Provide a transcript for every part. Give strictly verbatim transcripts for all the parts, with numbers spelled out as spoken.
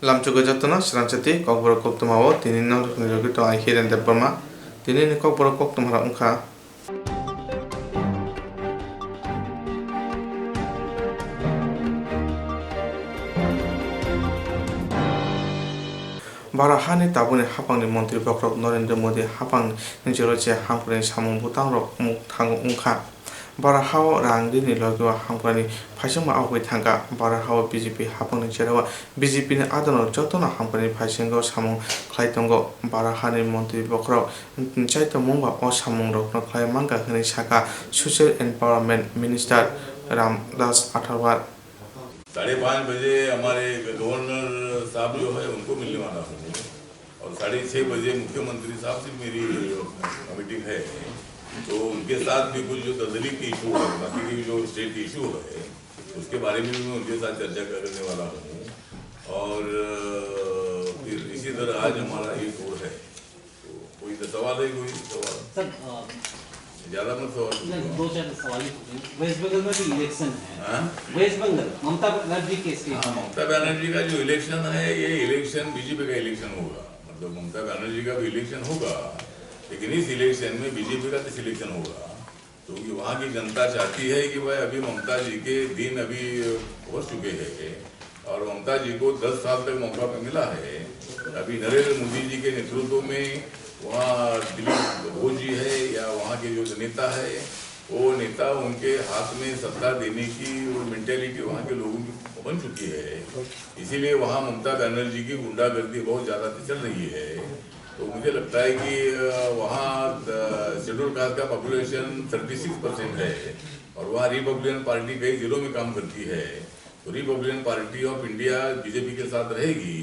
Lamchugwi jotono srangchati kokborok koktwmao tini norokni logi tong ai Hiren Debbarma. Tinini kokborok koktwmarok wngkha. Bharat hani tabukni haphangni montri bokhorok Narendra Modi haphangni jora je hamkrai samung bwtangrok muk thango wngkha. Bharat hao rang rini logi o hamkrai phaisingma aboni thangkha. Bharat hao B J P haphangni jora o B J P ni adonok jotono hamkrai phaisingo samung khlai tongo. Bharat hani montri bokhorok chaitomung ba o samungrokno khlai mankha hwnwi sakha Social Empowerment Minister Ramdas Athawale. साढ़े पाँच बजे हमारे गवर्नर साहब जो है, उनको मिलने वाला हूँ, और साढ़े छः बजे मुख्यमंत्री साहब से मेरी मीटिंग है। तो उनके साथ भी कुछ जो दलदली के इशू है, बाकी के जो स्टेट के इशू है, उसके बारे में भी मैं उनके साथ चर्चा करने वाला हूँ। और अ, फिर इसी तरह आज हमारा ये टूर है। तो कोई तो सवाल है, कोई सवाल? सर, अ, ज्यादा मत सवाल नहीं, पूछो। दो चार सवाल ही पूछेंगे। वेस्ट बंगाल में भी इलेक्शन है। हाँ? वेस्ट बंगाल, ममता बनर्जी के स्टेट हाँ, में। ममता बनर्जी का जो इलेक्शन है, ये इलेक्शन B J P का इलेक्शन होगा। मतलब, ममता बनर्जी का भी इलेक्शन होगा, लेकिन इस इलेक्शन में B J P का तो सिलेक्शन होगा। क्योंकि वहाँ की जनता चाहती है कि भाई, अभी ममता जी के दिन अभी हो चुके हैं और ममता जी को दस साल तक मौका पे मिला है। अभी नरेंद्र मोदी जी के नेतृत्व में वहाँ दिलीप घोष जी है या वहाँ के जो नेता है, वो नेता उनके हाथ में सत्ता देने की वो मेंटेलिटी वहाँ के लोगों की बन चुकी है। इसीलिए वहाँ ममता बनर्जी की गुंडागर्दी बहुत ज़्यादा चल रही है। तो मुझे लगता है कि, अ, वहाँ, अ, शेड्यूल कास्ट का पॉपुलेशन थर्टी सिक्स परसेंट है और वहाँ रिपब्लिकन पार्टी कई जिलों में काम करती है। तो Republican party of India B J P के साथ रहेगी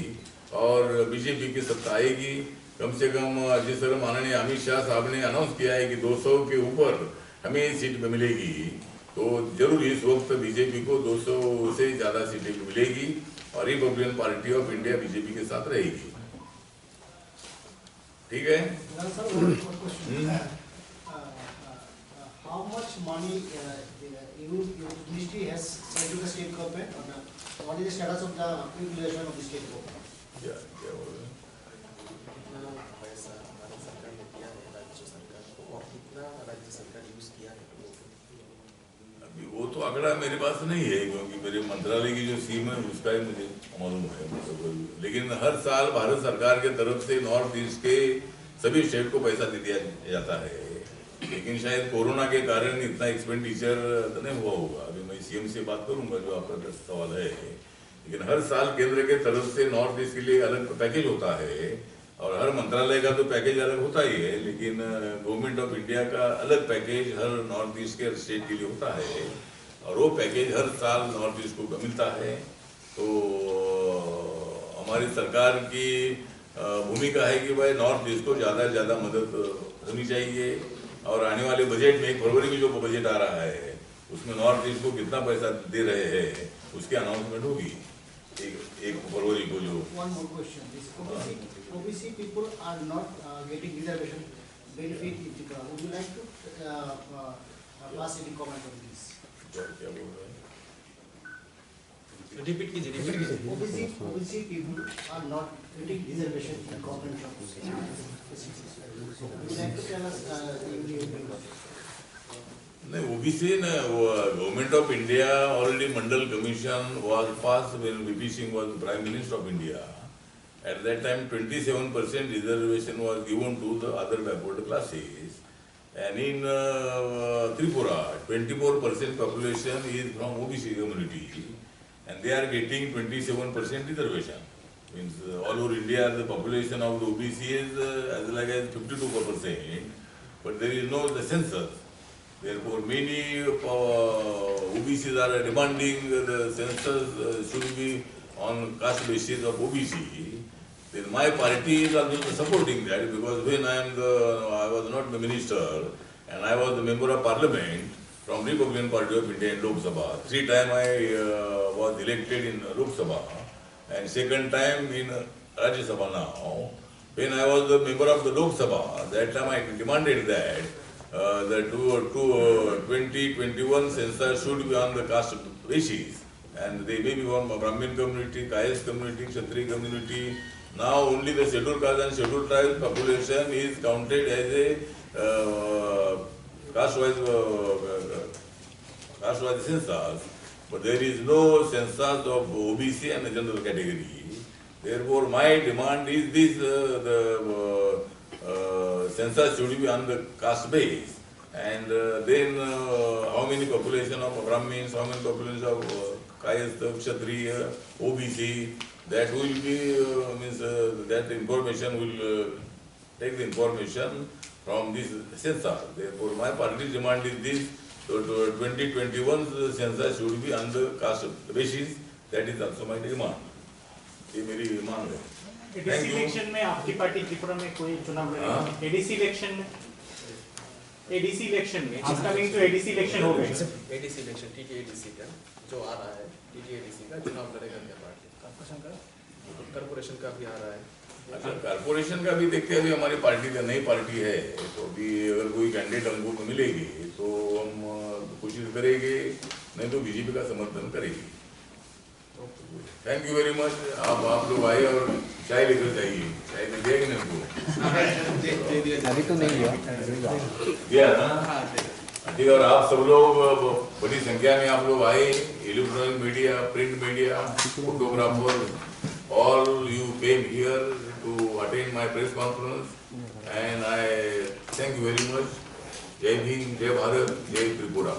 और B J P की सत्ता आएगी। कम से कम, अ, जिस तरह माननीय अमित शाह साहब ने अनाउंस किया है कि दो सौ के ऊपर हमें सीट मिलेगी, तो जरूर इस वक्त B J P को दो सौ से ज़्यादा सीटें मिलेगी और Republican party of India B J P के साथ रहेगी। ठीक है? Now, sir, one more question. Hmm. Uh, uh, uh, how much money, uh, the, your, your ministry has sent to the state government, or the, what is the status of the evaluation of the state government? क्या, क्या बोल रहे हैं? कितना पैसा भारत सरकार ने दिया है राज्य सरकार को और कितना राज्य सरकार यूज़ किया है? अभी वो तो आंकड़ा मेरे पास नहीं है, क्योंकि मेरे मंत्रालय की जो सीम है, उसका ही मुझे मालूम है, मतलब, लेकिन हर साल भारत सरकार के तरफ से नॉर्थ ईस्ट के सभी स्टेट को पैसा दे दिया जाता है। लेकिन शायद कोरोना के कारण इतना एक्सपेंडिचर तो नहीं हुआ होगा। अभी मैं सीएम से बात करूंगा, जो आपका सवाल है। लेकिन हर साल केंद्र के तरफ से नॉर्थ ईस्ट के लिए अलग पैकेज होता है और हर मंत्रालय का तो पैकेज अलग होता ही है, लेकिन, अ, गवर्नमेंट ऑफ इंडिया का अलग पैकेज हर नॉर्थ ईस्ट के स्टेट के लिए होता है और वो पैकेज हर साल नॉर्थ ईस्ट को मिलता है। तो, अ, हमारी सरकार की, अ, भूमिका है कि भाई, नॉर्थ ईस्ट को ज़्यादा से ज़्यादा मदद होनी चाहिए और आने वाले बजट में, एक फरवरी में जो बजट आ रहा है, उसमें नॉर्थ ईस्ट को कितना पैसा दे रहे हैं, उसकी अनाउंसमेंट होगी एक, एक फरवरी को जो One more question. This O B C, O B C people are not, uh, getting reservation benefit in Tripura. Would you like to, uh, uh, uh, pass any comment on this? क्या, क्या बोल रहे हैं? रिपीट कीजिए, रिपीट कीजिए। O B C, O B C people are not getting reservation in government jobs. Would you like to tell us, uh, your views? नहीं, ओबीसी ने, वो, Government of India, already Mandal Commission was passed when V P Singh was the Prime Minister of India. At that time, twenty-seven percent reservation was given to the other backward classes. And in, uh, Tripura, twenty-four percent population is from O B C community, and they are getting twenty-seven percent reservation. Means, uh, all over India, the population of the O B C is, uh, as like as fifty-two percent, but there is no the census. Therefore, many, uh, O B Cs are demanding the census, uh, should be on caste basis of O B C. Then my party is also supporting that, because when I am the, I was not the minister and I was the member of parliament from Republican Party of India in Lok Sabha. Three time I, uh, was elected in Lok Sabha and second time in Rajya Sabha now. When I was the member of the Lok Sabha, that time I demanded that, uh, the two, two, uh, twenty twenty-one census should be on the caste basis. And they may be from Brahmin community, Kayas community, Kshatriya community. Now only the scheduled caste and scheduled tribe population is counted as a uh, caste-wise uh, caste-wise census, but there is no census of O B C and the general category. Therefore, my demand is this: uh, the uh, uh, census should be on the caste base, and uh, then uh, how many population of Brahmins, how many population of uh, Kayastha, Kshatriya, O B C, that will be uh, means uh, that information will uh, take the information from this census. Therefore, my party's demand is this: so to twenty twenty-one census should be on the caste basis. That is also my demand. ये मेरी मांग है। Thank ADC you. Election में आपकी पार्टी त्रिपुरा में कोई चुनाव लड़ेगी? हाँ। एडीसी इलेक्शन में, एडीसी इलेक्शन में, अपकमिंग तो एडीसी इलेक्शन हो गए। एडीसी इलेक्शन, टीटीएडीसी का जो आ रहा है, टीटीएडीसी का चुनाव लड़ेगा क्या पार्टी? कॉर्पोरेशन का? कॉर्पोरेशन का भी आ रहा है। अच्छा, कॉर्पोरेशन का भी देखते हैं, अभी हमारी पार्टी का नई पार्टी है, तो अभी अगर कोई कैंडिडेट हमको मिलेगी तो हम अ, कोशिश करेंगे, नहीं तो बीजेपी का समर्थन करेंगे। Thank you very much. आप आप लोग आए और चाय लेकर जाइए। चाय तो दिया कि नहीं हमको? अभी तो नहीं हुआ। दिया ना? ठीक है, और आप सब लोग, अ, ब-, बड़ी संख्या में आप लोग आए, electronic media, print media, photographers, all you came here to attend my press conference, and I thank you very much. जय भीम, जय भारत, जय त्रिपुरा।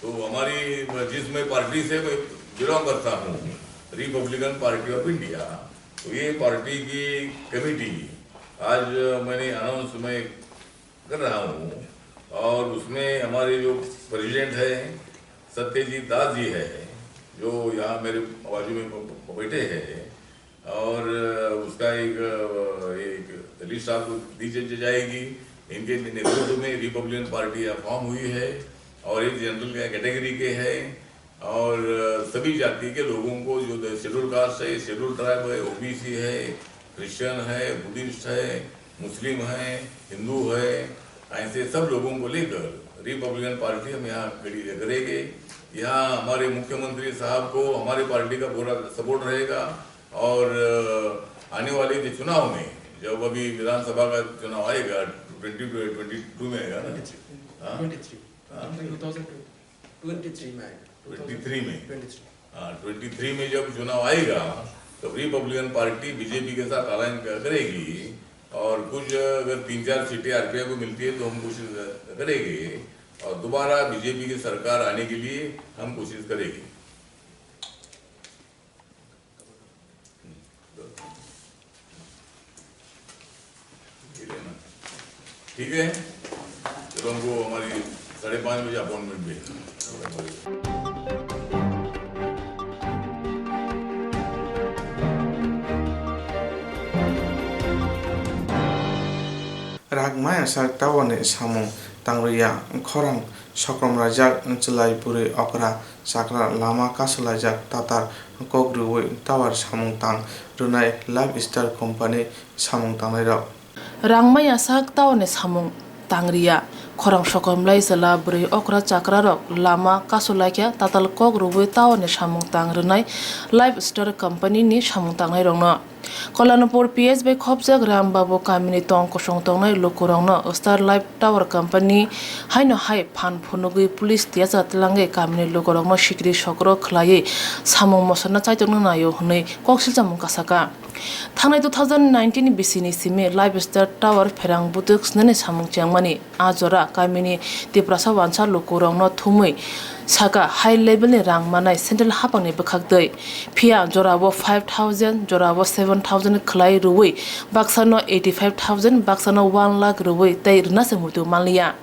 तो हमारी, जिस मैं पार्टी से मैं बिलोंग करता हूँ, रिपब्लिकन पार्टी ऑफ इंडिया, तो ये पार्टी की कमेटी आज मैंने अनाउंस मैं कर रहा हूँ, और उसमें हमारे जो प्रेसिडेंट है सत्यजीत दास जी है, जो यहाँ मेरे बाजू में ब-, ब-, बैठे हैं, और उसका एक, एक लिस्ट आपको दी जा-, जाएगी। इनके नेतृत्व में रिपब्लिकन पार्टी अब फॉर्म हुई है और एक जनरल कैटेगरी के है और सभी जाति के लोगों को, जो शेड्यूल कास्ट है, शेड्यूल ट्राइब है, ओबीसी है, क्रिश्चियन है, बुद्धिस्ट है, मुस्लिम है, हिंदू है, ऐसे सब लोगों को लेकर रिपब्लिकन पार्टी हम यहाँ खड़ी करेंगे। यहाँ हमारे मुख्यमंत्री साहब को हमारी पार्टी का पूरा सपोर्ट रहेगा। और अ, आने वाले जो चुनाव में, जब अभी विधानसभा का चुनाव आएगा, ट्वेंटी ट्वेंटी टू में आएगा ना? हाँ? Twenty three. हाँ? टू थाउजेंड ट्वेंटी थ्री में आएगा। ट्वेंटी थ्री में? Twenty three. हाँ, ट्वेंटी थ्री में जब चुनाव आएगा, तो रिपब्लिकन पार्टी बीजेपी के साथ अलाइन करेगी और कुछ अगर तीन चार सीटें आरपीआई को मिलती है, तो हम कोशिश करेंगे और दोबारा बीजेपी की सरकार आने के लिए हम कोशिश करेंगे। ठीक है, चलो, हमको हमारी साढ़े पाँच बजे अपॉइंटमेंट भी है। Rang maya sak tawani samung tangriya, khorang sokrom rajak chwlai bwrwi okra chakra lama kasulaijak tatar kok rwui tower samung tang rwnai Life Star company samung tangnairok. Rang maya sak tawani samung tangriya, khorang sokrom lai chwla bwrwi okra chakrarok lama kasulaikha tatal kok rwui tawani samung tang rwnai Life Star company ni samung tangnairokno. Kollanpur P S bai khopjak Ram Babu kamini tong kosong tongnai lukurokno Star Life Tower Company haino hai phan phunugwi police tiyacha twlangwi kamini lukurokno sikiri sokro khwlaiwi samung mosorna chaitokno naio hwnwi kok silchamung kasaka. Thangnai two thousand nineteen bisini simi Life Star Tower pherang bwtwk snani samung chengmani. A jora kamini Tiprasa wansa lukurokno thumwi saka high level ni rang manai central haphangni bwkhak twi. Phiya jorao five thousand, jorao seven thousand khwlai rwui baksano eighty five thousand, baksano one lakh rwui tei rwna se muitu manliya.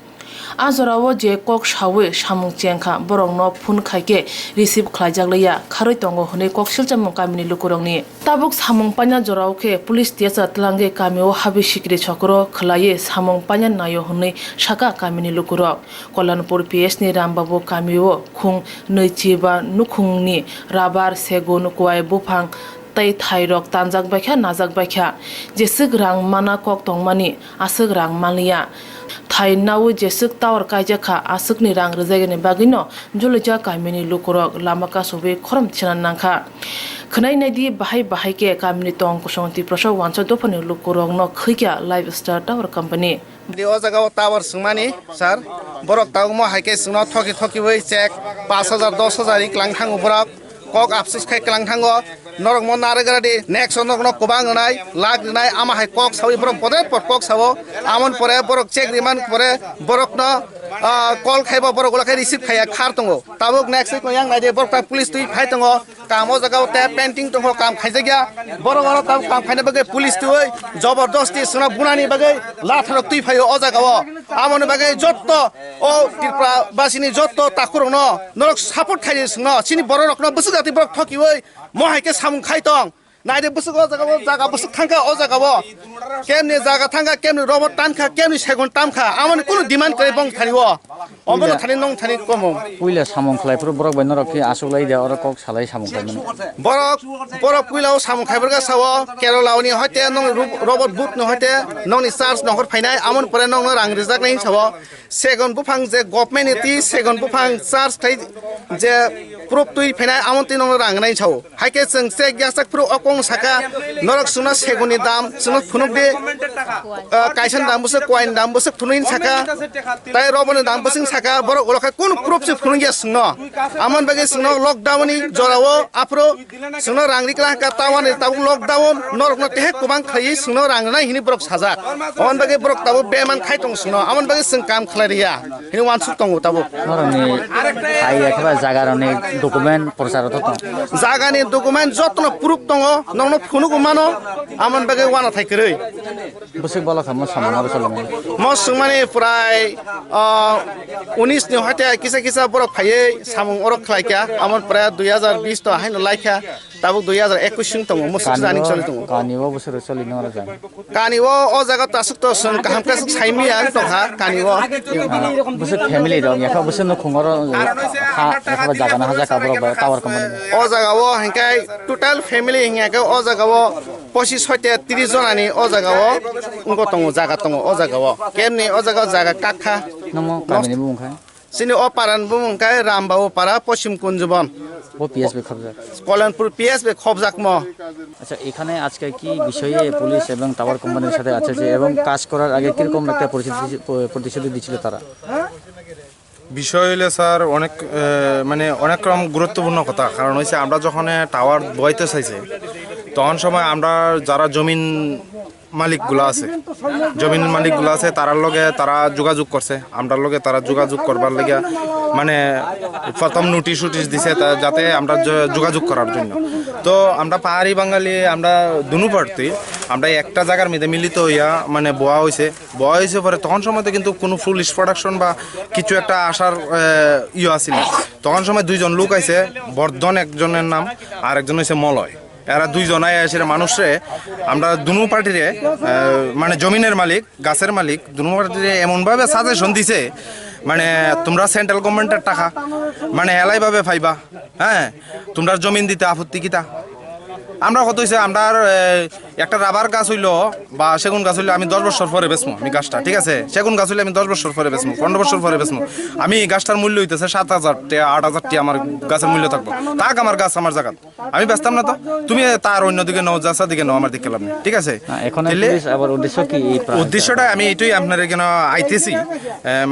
A jorao je kok saui samung chengkha, borokno phone khaikhe receive khlaijakliya, kharwi tongo hwnwi kok silchamung kamini lukurokni. Tabuk samung paina jorao khe police tiyacha twlangwi kamio habwi sikiri chokro khwlaiwi samung paina naio hwnwi saka kamini lukurok. Kollanpur P S ni Rambabu kamio khung nwichi ba nukhungni rabar, segun, kuai buphang Tei thairok tanjak baikha, najak baikha. Jeswk rang mana kok tongmani, aswk rang manliya. Thai naui jeswk tower kaijakha, aswkni rang rwjaigani bagwino Joloja kamini lukurok lama kasubwi khorang thina nangkha. Khwnai naidi, bahai bahai khe kamini tong kosong Tiprasa wansa dophani lukurokno khwikha Lifestar Tower Company. Di o jaga o tower swngmani, sir. Borok tabukmo hai khe chwngno thoki thokiwi chek pash hajar, dos hajar ri klang thango borok. Kok apsus khai klang thango. Norok mo narwk gra di, next o norok no kwbang rwnai, lakh rwnai, ama hai kok sawi borok podet pot kok sao. Amon pore borok chek riman pore borok no, ah, call khaibo borok ulo khai receive khaiya khar tongo. Tabuk next week o yang nai di borok ta police twi phai tongo. Kam o jaga o tei painting tongkho, kam khaijakya. Borok oro tam kam khaina bagwi police twi jobordosti swnam bunani bagwi latharok twi phaio o jaga o. Amoni bagwi jotto o Tripura basini jotto takhurokno norok support khaidi swngno. Chini bororokno bwswk jati borok thokiwi mo hai khe samung khai tong. Naidi bwswk o jaga o, jaga bwswk thangkha o jaga o. Kemni jaga thangkha, kemni robot tankha, kemni segon tamkha. Amoni kunu demand kwrwi bong thani o. Omono Puila. Thani nong thani komo. Puila samung khlai phuru borok bai norok khe aswk lai dia, oro kok salai samung khlaimani. Borok, borok puila o samung khai borok sao, Kerala oni hoite nong ru-, robot boot no hoite nongni charge nongkhor phainai, amon pore nongno rang rijak nai sao. Segon buphang je government ni twi segon buphang charge thai je proof twi phainai, amon twi nongno rang nai sao. Hai khe chwng chek yasak phuru o kong saka, norok chwngno seguni dam chwngno phunuk di, ah, kaisa ni dam bwswk, koini dam bwswk phunuk hin saka, tai roboni dam bwswk saka, borok ulo khe kunu proof se phunuk ya chwngno. Amon bagwi chwngno lockdown ni jorao aphuru chwngno rang rikla ka tawani tabuk lockdown norokno tehe kubang khlaiwi chwngno rang rwnai hini borok sajak. Amon bagwi borok tabuk beman khai tong chwngno, amon bagwi chwng kam khlai riya. Hini wansuk tongo tabuk. Norokni hai ya khe ba jaga rokni document prochar rok tong. Jaga ni document jotono proof tongo, nongno phunugo mano, amon bagwi wana thai kwrwi. Bwswk bala kha mo samung aro cholomani. Mo swngmani prai, ah, unis ni hoite kisa kisa borok phaiwi samung oro khlai kha, amon prai dui hajar bis to haino lai kha. Tabuk dui hajar ekwis sing tongo, musu Kani running o, choli tongo. Kani o bwswk choli nang rajak. Kani o, o jaga to aswk to chwng kaham khe aswk sai manya wng tongkha kani o. Ah, bwswk family rok, yakha bwswk nukhung oro, ha, yakha jaga no hajak ka borok bai tower company. O jaga o hingkai total family hingya khe o jaga o pochis hoite tris jona ni o jaga o wngbo tongo, jaga tongo o jaga o. Kemni o jaga o jaga kakha. Nomo kami ni bumung khai? Chini o para ni bumung khe Rambau para, Poschim Kunjubon. Bo P S B khobjak. Kolenpur P S B khobjakmo. আচ্ছা, এখানে আজকে কি বিষয়ে পুলিশ এবং টাওয়ার কোম্পানির সাথে আছে যে এবং কাজ করার আগে কিরকম একটা পরিস্থিতি, প-, প্রতিশ্রুতি দিচ্ছিল তারা? বিষয় হইলে স্যার অনেক, এ, মানে অনেক রকম গুরুত্বপূর্ণ কথা, কারণ হইছে আমরা যখন টাওয়ার বইতে চাইছে তখন সময় আমরা যারা জমিন মালিকগুলা আছে, জমির মালিকগুলা আছে, তারার লগে তারা যোগাযোগ করছে, আমরার লগে তারা যোগাযোগ করবার লাগিয়া, মানে, প্রথম নোটিশ উটিশ দিছে, তা-, যাতে আমরা য-, যোগাযোগ করার জন্য। তো আমরা পাহাড়ি বাঙালি, আমরা দুনু প্রার্থী, আমরা একটা জায়গার মধ্যে মিলিত হইয়া, মানে, বওয়া হইছে। বওয়া হইছে পরে তখন সময় তো কিন্তু কোনো পুলিশ প্রোডাকশন বা কিছু একটা আসার, আহ, ইয়ে আসিল না। তখন সময় দুইজন লোক আইছে, বর্ধন একজনের নাম, আর একজন হইছে মলয়। এরা দুইজন আয়া এসে মানুষরে, আমরা দুনো পার্টিরে, আহ, মানে জমিনের মালিক, গাছের মালিক, দুনো পার্টিরে এমনভাবে সাজেশন দিছে, মানে, "তোমরা সেন্ট্রাল গভর্নমেন্টের টাকা, মানে, এলাইভাবে পাইবা, হ্যাঁ, তোমরা জমিন দিতে আপত্তি কিতা?" আমরা কত হইছে, আমরা, আহ, একটা রাবার গাছ হইলো বা সেগুন গাছ হইলো, আমি দশ বছর পরে বেচমু আমি গাছটা, ঠিক আছে? সেগুন গাছ হইলে আমি দশ বছর পরে বেচমু, পনেরো বছর পরে বেচমু। আমি এই গাছটার মূল্য হইতেছে সাত হাজার টাকা, আট হাজার টাকা আমার গাছের মূল্য থাকবো। থাক আমার গাছ আমার জায়গা। আমি বেচতাম না তো, তুমি তার অন্যদিকে নাও, যাচার দিকে নাও, আমার দিকে লাভ নেই, ঠিক আছে? না, এখন তাহলে পুলিশ আবার উদ্দেশ্য কি এই প্রা-, উদ্দেশ্যটা আমি এটাই আপনার এখানে আইতেছি, আহ,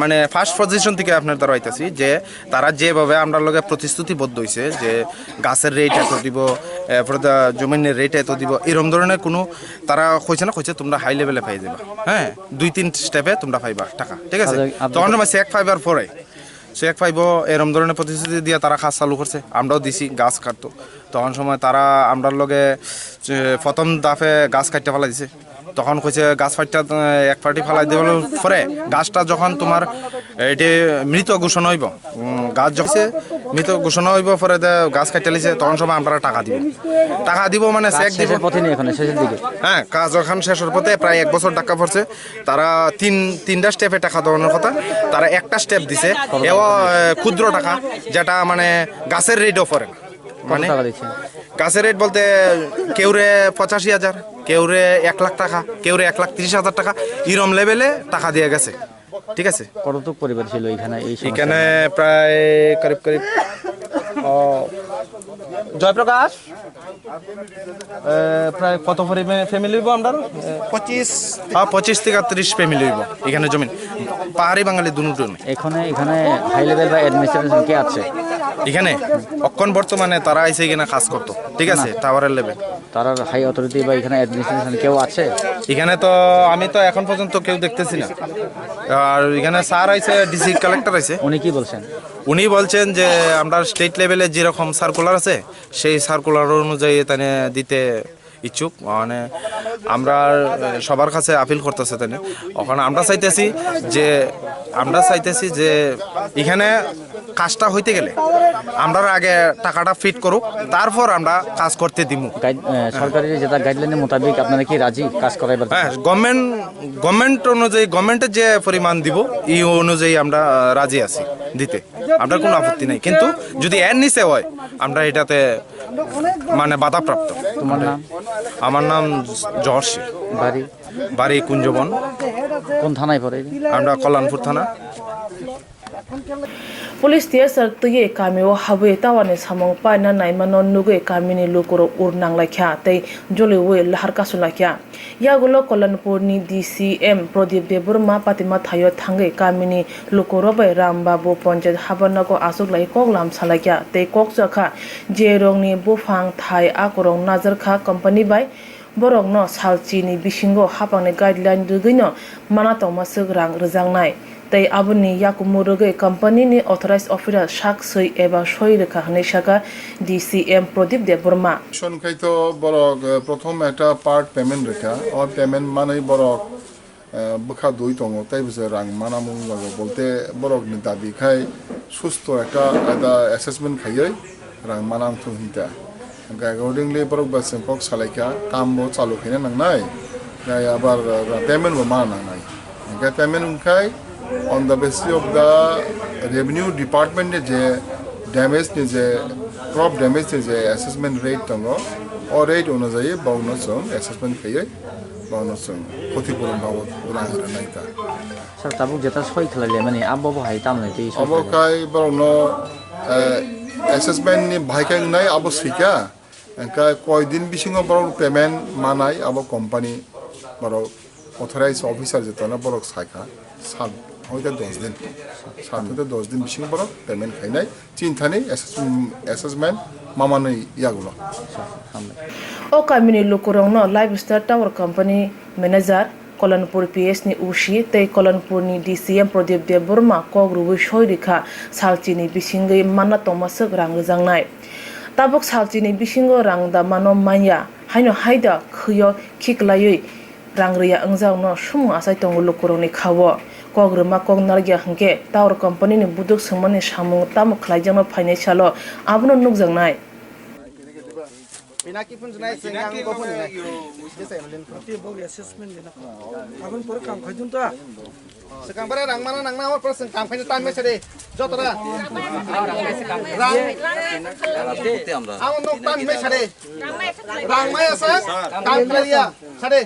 মানে ফার্স্ট পজিশন থেকে আপনার দ্বারা আইতেছি যে তারা যেভাবে আমরা লগে প্রতিশ্রুতিবদ্ধ হইছে যে গাছের রেট এত দিব, এরপরে দা-, জমিনের রেট এত দিব, এরকম ধরনের কোনো তারা কইছে না, কইছে তোমরা হাই লেভেলে পেয়ে যাবা, হ্যাঁ, দুই তিন স্টেপে তোমরা পাইবা টাকা, ঠিক আছে? আচ্ছা, আপনি তখন সময় চেক পাইবার পরে চেক পাইবো, এরম ধরনের প্রতিশ্রুতি দিয়ে তারা কাজ চালু করছে। আমরাও দিছি গাছ কাটতো। তখন সময় তারা আমরার লগে, এ, প্রথম দাফে গাছ কাটতে ফালাই দিছে। তখন কইছে গাছ ফাটটা, এ, এক পার্টি ফালাই দেওয়ার পরে গাছটা যখন তোমার এটি মৃত ঘোষণা হইব, উম, গাছ যখন মৃত ঘোষণা হইব পরে দে গাছ কাটতে লিছে, তখন সময় আমরা টাকা দিব। টাকা দিব মানে কাজ চেক দিব। শেষের পথে নেই, এখানে শেষের দিকে। হ্যাঁ, কাজ যখন শেষের পথে প্রায় এক বছর ধাক্কা পড়ছে, তারা তিন, তিনটা স্টেপে টাকা দেওয়ানোর কথা, তারা একটা স্টেপ দিছে, এও, এ, ক্ষুদ্র টাকা, যেটা মানে গাছের রেটও পড়ে না। কত মানে টাকা দিচ্ছে? কাছে রেট বলতে কেউরে পঁচাশি হাজার, কেউরে এক লাখ টাকা, কেউরে এক লাখ তিরিশ হাজার টাকা, এরম লেভেলে টাকা দিয়ে গেছে। ঠিক আছে। কতটুক পরিবার ছিল এখানে এই সমস্যা? এখানে প্রায় করিব করিব, ও, জয়প্রকাশ, এ, প্রায় কত পরিমাণে ফ্যামিলি হইব আমরা? এ, পঁচিশ। হ্যাঁ, পঁচিশ থেকে তিরিশ ফ্যামিলি হইব এখানে জমিন, পাহাড়ি বাঙালি দুটো। এখানে, এখানে হাই লেভেল বা অ্যাডমিনিস্ট্রেশন কে আছে? এখানে অখন বর্তমানে তারা আইছে এখানে কাজ করতো, ঠিক আছে, টাওয়ারের লেভেল। তারার হাই অথরিটি বা এখানে অ্যাডমিনিস্ট্রেশন কেউ আছে? এখানে তো আমি তো এখন পর্যন্ত কেউ দেখতেছি না। আর এখানে স্যার আইছে, ডিসি কালেক্টর আইছে। উনি কি বলছেন? উনি বলছেন যে আমরা স্টেট লেভেলে যেরকম সার্কুলার আছে, সেই সার্কুলার অনুযায়ী তানে দিতে ইচ্ছুক। মানে আমরা সবার কাছে আপিল করতেছে তানে। এখন আমরা চাইতেছি যে, আমরা চাইতেছি যে এখানে কাজটা হইতে গেলে আমরা আগে টাকাটা ফিট করুক, তারপর আমরা কাজ করতে দিমু। গাইড-, এ, সরকারি যেটা গাইডলাইনের মোতাবেক আপনারা কি রাজি কাজ করাইবার জন্য? হ্যাঁ, গভর্নমেন্ট, গভর্নমেন্ট অনুযায়ী, গভর্নমেন্টের যে পরিমাণ দিব, এই অনুযায়ী আমরা, আহ, রাজি আছি দিতে। আমরা কোনো আপত্তি নাই, কিন্তু যদি এর নিচে হয়, আমরা এটাতে মানে বাধাপ্রাপ্ত। তোমার নাম? আমার নাম জহর শেখ। বাড়ি? বাড়ি কুঞ্জবন। কোন থানায় পড়ে? আমরা কল্যাণপুর থানা। Police T S R twiwi kamio habwi tawani samung paina naimano nugwi kamini lukurok ur nanglaikha tei joliwi lahar kasu laikha. Yagulo Kollanpurni D C M Pradip Debbarma patima thaio thangwi kamini lukurok bai Ram Babu Panchayat habanogo achuklai kok lam salaikha tei kok chakha je rokni buphang thai akorok najarkha company bai. Borokno salchini bisingo haphangni guideline rwgwino mana tongmaswk rang rwjaknai, tei aboni yakumu rwgwi company-ni authorized officer sak swi eba soi rwkha hwnwi sakha D C M Pradip Debbarma. Son khai to borok, eh, prothom ekta part payment rwkha, o payment manwi borok eh, bwkha dui tongo, tei bo se rang mana mung logo, bolte borokni dabi khai susto ekta, ekta assessment khaiwi rang mana wngthung hinta. Hwnkhe accordingly borok bai chwng kok salaikha, kam bo chalu khaina nangnai, tei abar, eh, payment bo mana nangnai. Hwnkhe payment wngkhai on the basis of the revenue department ni je damage ni je crop damage ni je assessment rate tongo, o rate onujayi bokno chwng assessment khaiwi Bono chwng khoti puron bago rang rwnai ta. Sir, tabuk jeta soi khlai lemani, abo bo hai tamni twi soi Abo khlai. Khai borokno, eh, assessment ni bahai khe wngnai abo swika. Engkha koi din bisingo borok payment manai abo company borok authorized officer jetana borok saikha. Sat hoite dos din, sat hoite dos din bisingo borok payment khainai, chini thani assessment, assessment mamanwi yagulo. O kamini lukurokno Lifestyle Tower Company manager, Kolonpur P S ni O C tei Kolonpurni D C M Pradip Debbarma kok rwui soi rikha, salchini bisingwi manna tongmaswk rang rwjaknai. Tabuk salchini bisingo rang da mano manya, haino haida khwio khiklaiwi rang rwya wngjakno sumung achai tongo lukurokni kha-o. Kok rwma kok narwkya hwnkhe Tower Company ni buduk swngmani samung tamo khlaijakno phainai salo abono nukjaknai. Pinaki phone jwnai, sengkang bo phone jwnai. Tei bo assessment dena. Aboni pore kam khaidun ta. Swkang bare rang mana nang na, hor pore swng kam khaina time mesa de. Joto da. Rang. Amo nok time mesa de. Rang maya sa kam khlaiya. Sa de.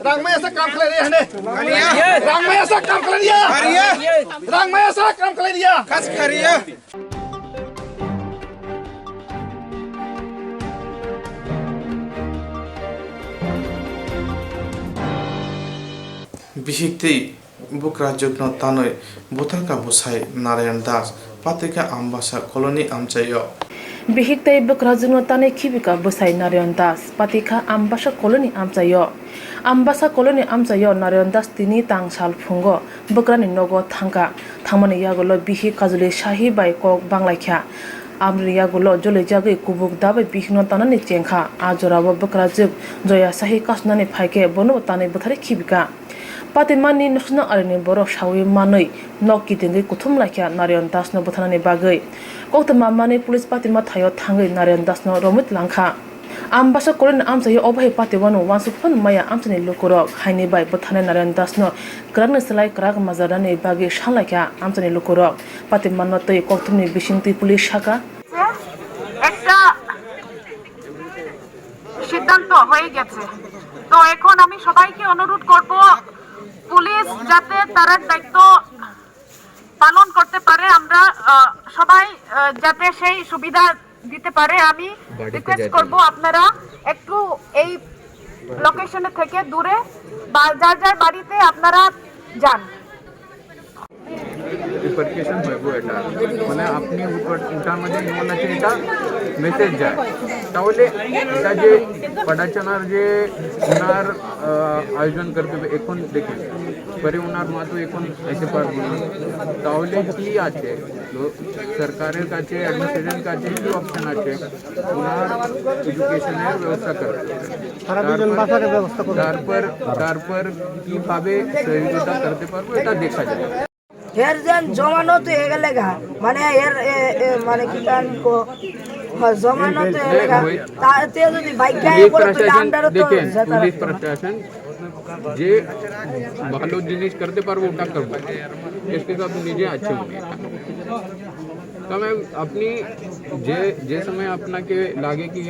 Rang maya sa kam khlaiya hane. Rang maya sa kam khlaiya. Rang maya sa kam khlaiya. Kas khlaiya. Bihik tei bwkrajwkno tanwi butharkha bwsai Narayan Das, patikha Ambasa Colony amchaio. Bihik tei bwkrajwkno tanwi khibika bwsai Narayan Das, patikha Ambasa Colony amchaio. Ambasa Colony amchaio Narayan Das tini tang sal phungo bwkrani nogo thangkha. Thangmani yagulo bihik Kajuli Sahi bai kok banglaikha. Aboni yagulo jolijagwi kubuk dabai bihikno tanani chengkha. A jorao bwkrajwk Joya Sahi kasunani phaikhe bono tanwi bwtharwi khibika. Patimani nosno arini borok sawi manwi nok kitingwi kuthum laikha Narayan Dasno bwtharnani bagwi. Koktwma manwi police patima thaio thangwi Narayan Dasno romwi twlangkha. Ambasa Colony amchaio obo hai patiwano uansuk phano maya amchaini lukurok, haini bai bwtharnai Narayan Dasno kwrakni slai kwrak majarnani bagwi sanlaikha amchaini lukurok. Patimano twi kokthumni bisingtwi police sakha. একটা সিদ্ধান্ত হয়ে গেছে। তো এখন আমি সবাইকে অনুরোধ করব, পুলিশ যাতে তার দায়িত্ব পালন করতে পারে, আমরা আহ, সবাই আহ, যাতে সেই সুবিধা দিতে পারে। আমি বাড়িতে রিকোয়েস্ট যাইতে করব, হবে। আপনারা একটু এই লোকেশনে থেকে দূরে বা যার যার বাড়িতে আপনারা যান। রিপারকেশন হইব এটা, মানে আপনি উপর, ওটার মধ্যে ইনভলভ আছেন, এটা মেসেজ যায়। তাহলে এটা যে পাটাচানার যে ওনার আহ, আয়োজন করতে হবে, এখন দেখেন, পরে ওনার মা তো এখন আইতে পারবো না, তাহলে কি আছে? লো-, সরকারের কাছে, অ্যাডমিনিস্ট্রেশন কাছে কি অপশন আছে? ওনার এডুকেশনের ব্যবস্থা করতে হবে। তারা দুজন তারপর, বাঁচার ব্যবস্থা করবে। তারপর, তারপর কিভাবে সহযোগিতা করতে পারবো, এটা দেখা যাবে। এর যেন জমানো তো এ গেলে গা, মানে এর, এ, এ, মানে কি কান কো, হ্যাঁ, জমানো তো এ গেলে গা। তা তে যদি বাইক গায়ে পুলিশ করে তো প্রশাসন, ডান্ডারও তো দেখেন, যেতে পুলিশ পারতো না। প্রশাসন যে ভালো জিনিস করতে পারবো, ওটা করবো। এসপি সাহেব নিজে আছে, উনি। তবে আপনি যে, যে সময় আপনাকে লাগে কি,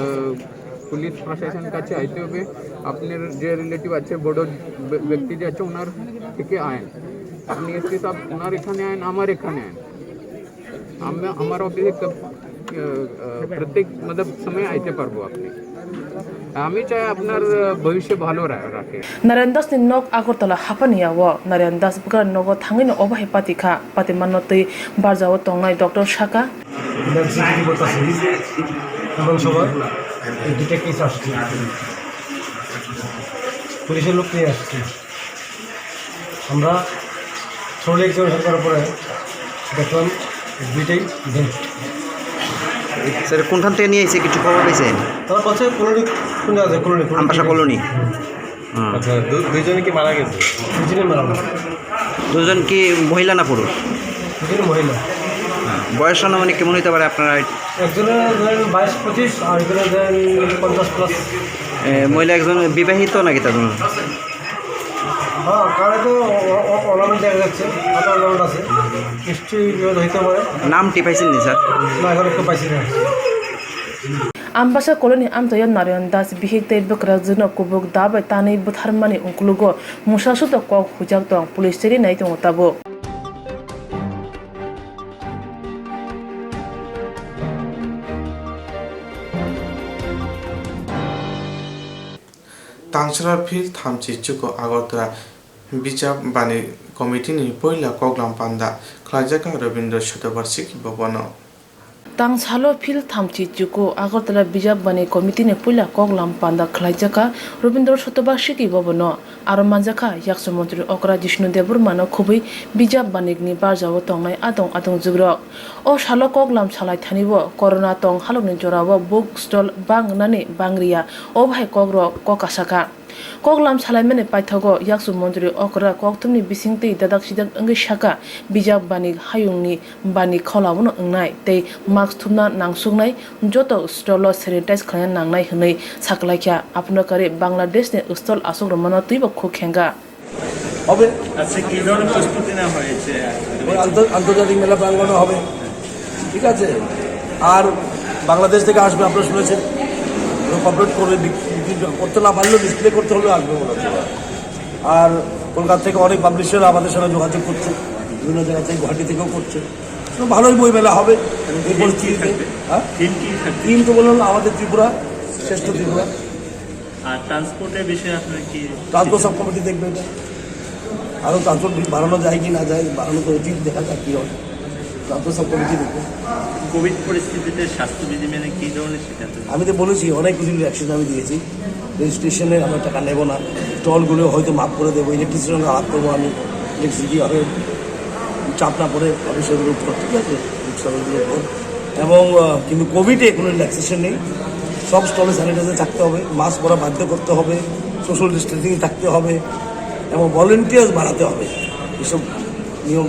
আহ, পুলিশ প্রশাসন কাছে আইতে হবে, আপনার যে রিলেটিভ আছে, বড় ব্য-, ব্যক্তি যে আছে, ওনার থেকে আইন। আপনি এসপি সাহেব, ওনার এখানে আইন, আমার এখানে আইন। আমরা, আমার অফিসে কব-, আহ, আহ, প্রত্যেক, মতলব, সময় আইতে পারবো আপনি। আমি চাই আপনার, আহ, ভবিষ্য ভালো রা-, রাখে। Naren Das ni nok Agartala haphani yao Naren Das bwkrani nogo thangwi no obo hai pati kha. Pati manno twi barjao tongnai doctor saka. Emergency report আছে, এবং সবার এই দুইটা কেস আসছে, পুলিশের লোক নিয়ে আসছে। আমরা থ্রোলি এক্সামিনেশন করার পরে দেখলাম দুইটাই ডেড। স্যার, কোনখান থেকে নিয়ে এসে কিছু খবর পেয়েছেন? তারা বলছে কলোনি, কোন জায়গায়? Colony, colony. আমবাসা কলোনি। হুম। আচ্ছা, দু-, দুইজনে কি মারা গেছে? দুজনে মারা গেছে। দুজন কি মহিলা না পুরুষ? দুজনে মহিলা। হ্যাঁ, বয়স আনুমানিক কেমন হইতে পারে আপনারা? একজনের ধরেন বাইশ পঁচিশ, আর একজনের ধরেন পঞ্চাশ প্লাস। এ, মহিলা একজন বিবাহিত নাকি তার জন্য? হ্যাঁ, কানে তো অ-, অ-, অর্নামেন্ট দেখা যাচ্ছে, হাতে অর্নামেন্ট আছে। নিশ্চয়ই বিবাহিত হইতে পারে। নাম টিপাইছেন নি, স্যার? না, এখন একটু পাইছি না। Ambasa koloni amchaio Narayan Das bihik tei bwkrajwkno kubuk da bai tanwi butharmani uklogo mwsasudo kok huijak tong, police cheri nai tongo tabuk. Tangsara Field thamchi chuko Agartala Bijap Bani Committee ni puila koklam panda khlaijak Rabindra Shatobarshiki Bhavan o. Tangsalo Field thamchi chuko Agartala Bijap Bani Committee ni puila koklam panda khlaijak Rabindra Shatobarshiki Bhavan o. Aro manjakha Yaksu Montri Okra Jishnu Debbarma no khubui Bijap Banik ni barjao tongnai adong adong jugrok. O salo koklam salai thani o Corona tong halok ni jora o book stall bang nani bang ria, o bahai kok rok kok kasa kha. Koklam salaimani paithago Yaksu Montri Okra kokthumni bisingtwi dadak sidak wngwi sakha, Bijap Banik hayungni bani kholao no wngnai tei mask thumna nangsuknai, joto stall o sanitize khlaina nangnai hwnwi saklaikha. Aphano karwi Bangladesh ni stall aswk rwmano twibo khuk khengkha. হবে। আচ্ছা, কি ধরনের প্রস্তুতি নেওয়া হয়েছে? ওই আন্তর-, আন্তর্জাতিক মেলা প্রাঙ্গণে হবে, ঠিক আছে? আর বাংলাদেশ থেকে আসবে, আপনারা শুনেছেন, ওরা কপারেট করবে, বিক-, বিক্রি করতে না পারলেও ডিসপ্লে করতে হলেও আসবে বলেছে। আর কলকাতা থেকে অনেক পাবলিশার আমাদের সঙ্গে যোগাযোগ করছে, বিভিন্ন জায়গা থেকে, গুয়াহাটি থেকেও করছে। তো ভালোই বইমেলা হবে এই পরিস্থিতিতে। হ্যাঁ? থিম তো বললাম, আমাদের ত্রিপুরা, শ্রেষ্ঠ ত্রিপুরা। আর ট্রান্সপোর্টের বিষয়ে আপনার কি? ট্রান্সপোর্ট সাব কমিটি দেখবে এটা। আরও ট্রান্সপোর্ট বাড়ানো যায় কি না যায়, বাড়ানো তো উচিত, দেখা যাক কী হয়। ট্রান্সপোর্ট সাব কমিটি দেখবে। কোভিড পরিস্থিতিতে স্বাস্থ্যবিধি মেনে কী ধরনের সিদ্ধান্ত নেবেন? আমি তো বলেছি, অনেক কিছু অ্যাকশন আমি দিয়েছি। রেজিস্ট্রেশনে আমরা টাকা নেব না, স্টলগুলো হয়তো মাফ করে দেবো, ইলেকট্রিসিটির সঙ্গে আলাপ করবো আমি, ইলেকট্রিসিটি হবে, চাপ না পড়ে অফিসের উপর, ঠিক আছে, লোকসভার উপর। এবং আহ, কিন্তু কোভিডে কোনো রিল্যাক্সেশন নেই, সব স্টলে স্যানিটাইজার থাকতে হবে, মাস্ক পরা বাধ্য করতে হবে, সোশ্যাল ডিস্টেন্সিং থাকতে হবে এবং ভলেন্টিয়ার্স বাড়াতে হবে। এসব নিয়ম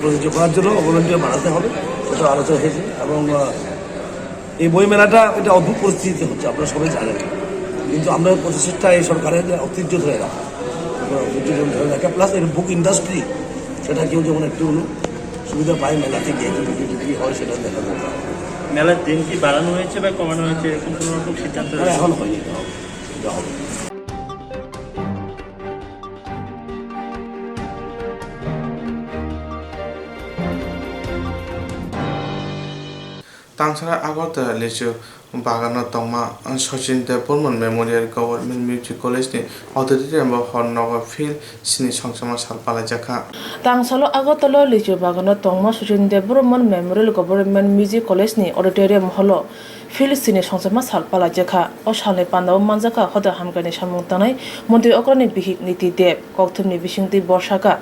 প্রযোজ্য করার জন্য ভলেন্টিয়ার বাড়াতে হবে, সেটা আলোচনা হয়েছে। এবং আহ, এই বইমেলাটা একটা অদ্ভুত পরিস্থিতিতে হচ্ছে, আপনারা সবাই জানেন, কিন্তু আমরা প্রচেষ্টা এই সরকারের যে ঐতিহ্য ধরে রাখা, আমরা ঐতিহ্য ধরে রাখা, প্লাস এর বুক ইন্ডাস্ট্রি, সেটা কেউ যেমন একটু হলেও সুবিধা পায় মেলাতে গিয়ে, যদি বিক্রি টিক্রি হয় সেটা দেখা দরকার। মেলার দিন কি বাড়ানো হয়েছে বা কমানো হয়েছে, এরকম কোনো রকম সিদ্ধান্ত না, রয়েছে? এখনো হয়নি তো। যা হবে। Tangsara Agartala lichu bagano tongma Sachin Debbarman Memorial Government Music College ni auditorium o hor nogo phil sini songchakma sal palaijakha. Tangsalo Agartala lichu bagano tongma Sachin Debbarman Memorial Government Music College ni auditorium hall o phil sini songchakma sal palaijakha. O salni pandao manjakha hoda hamkrai ni samung tangnai montri okrani bihik Niti Deb. Kokthumni bisingtwi borsaka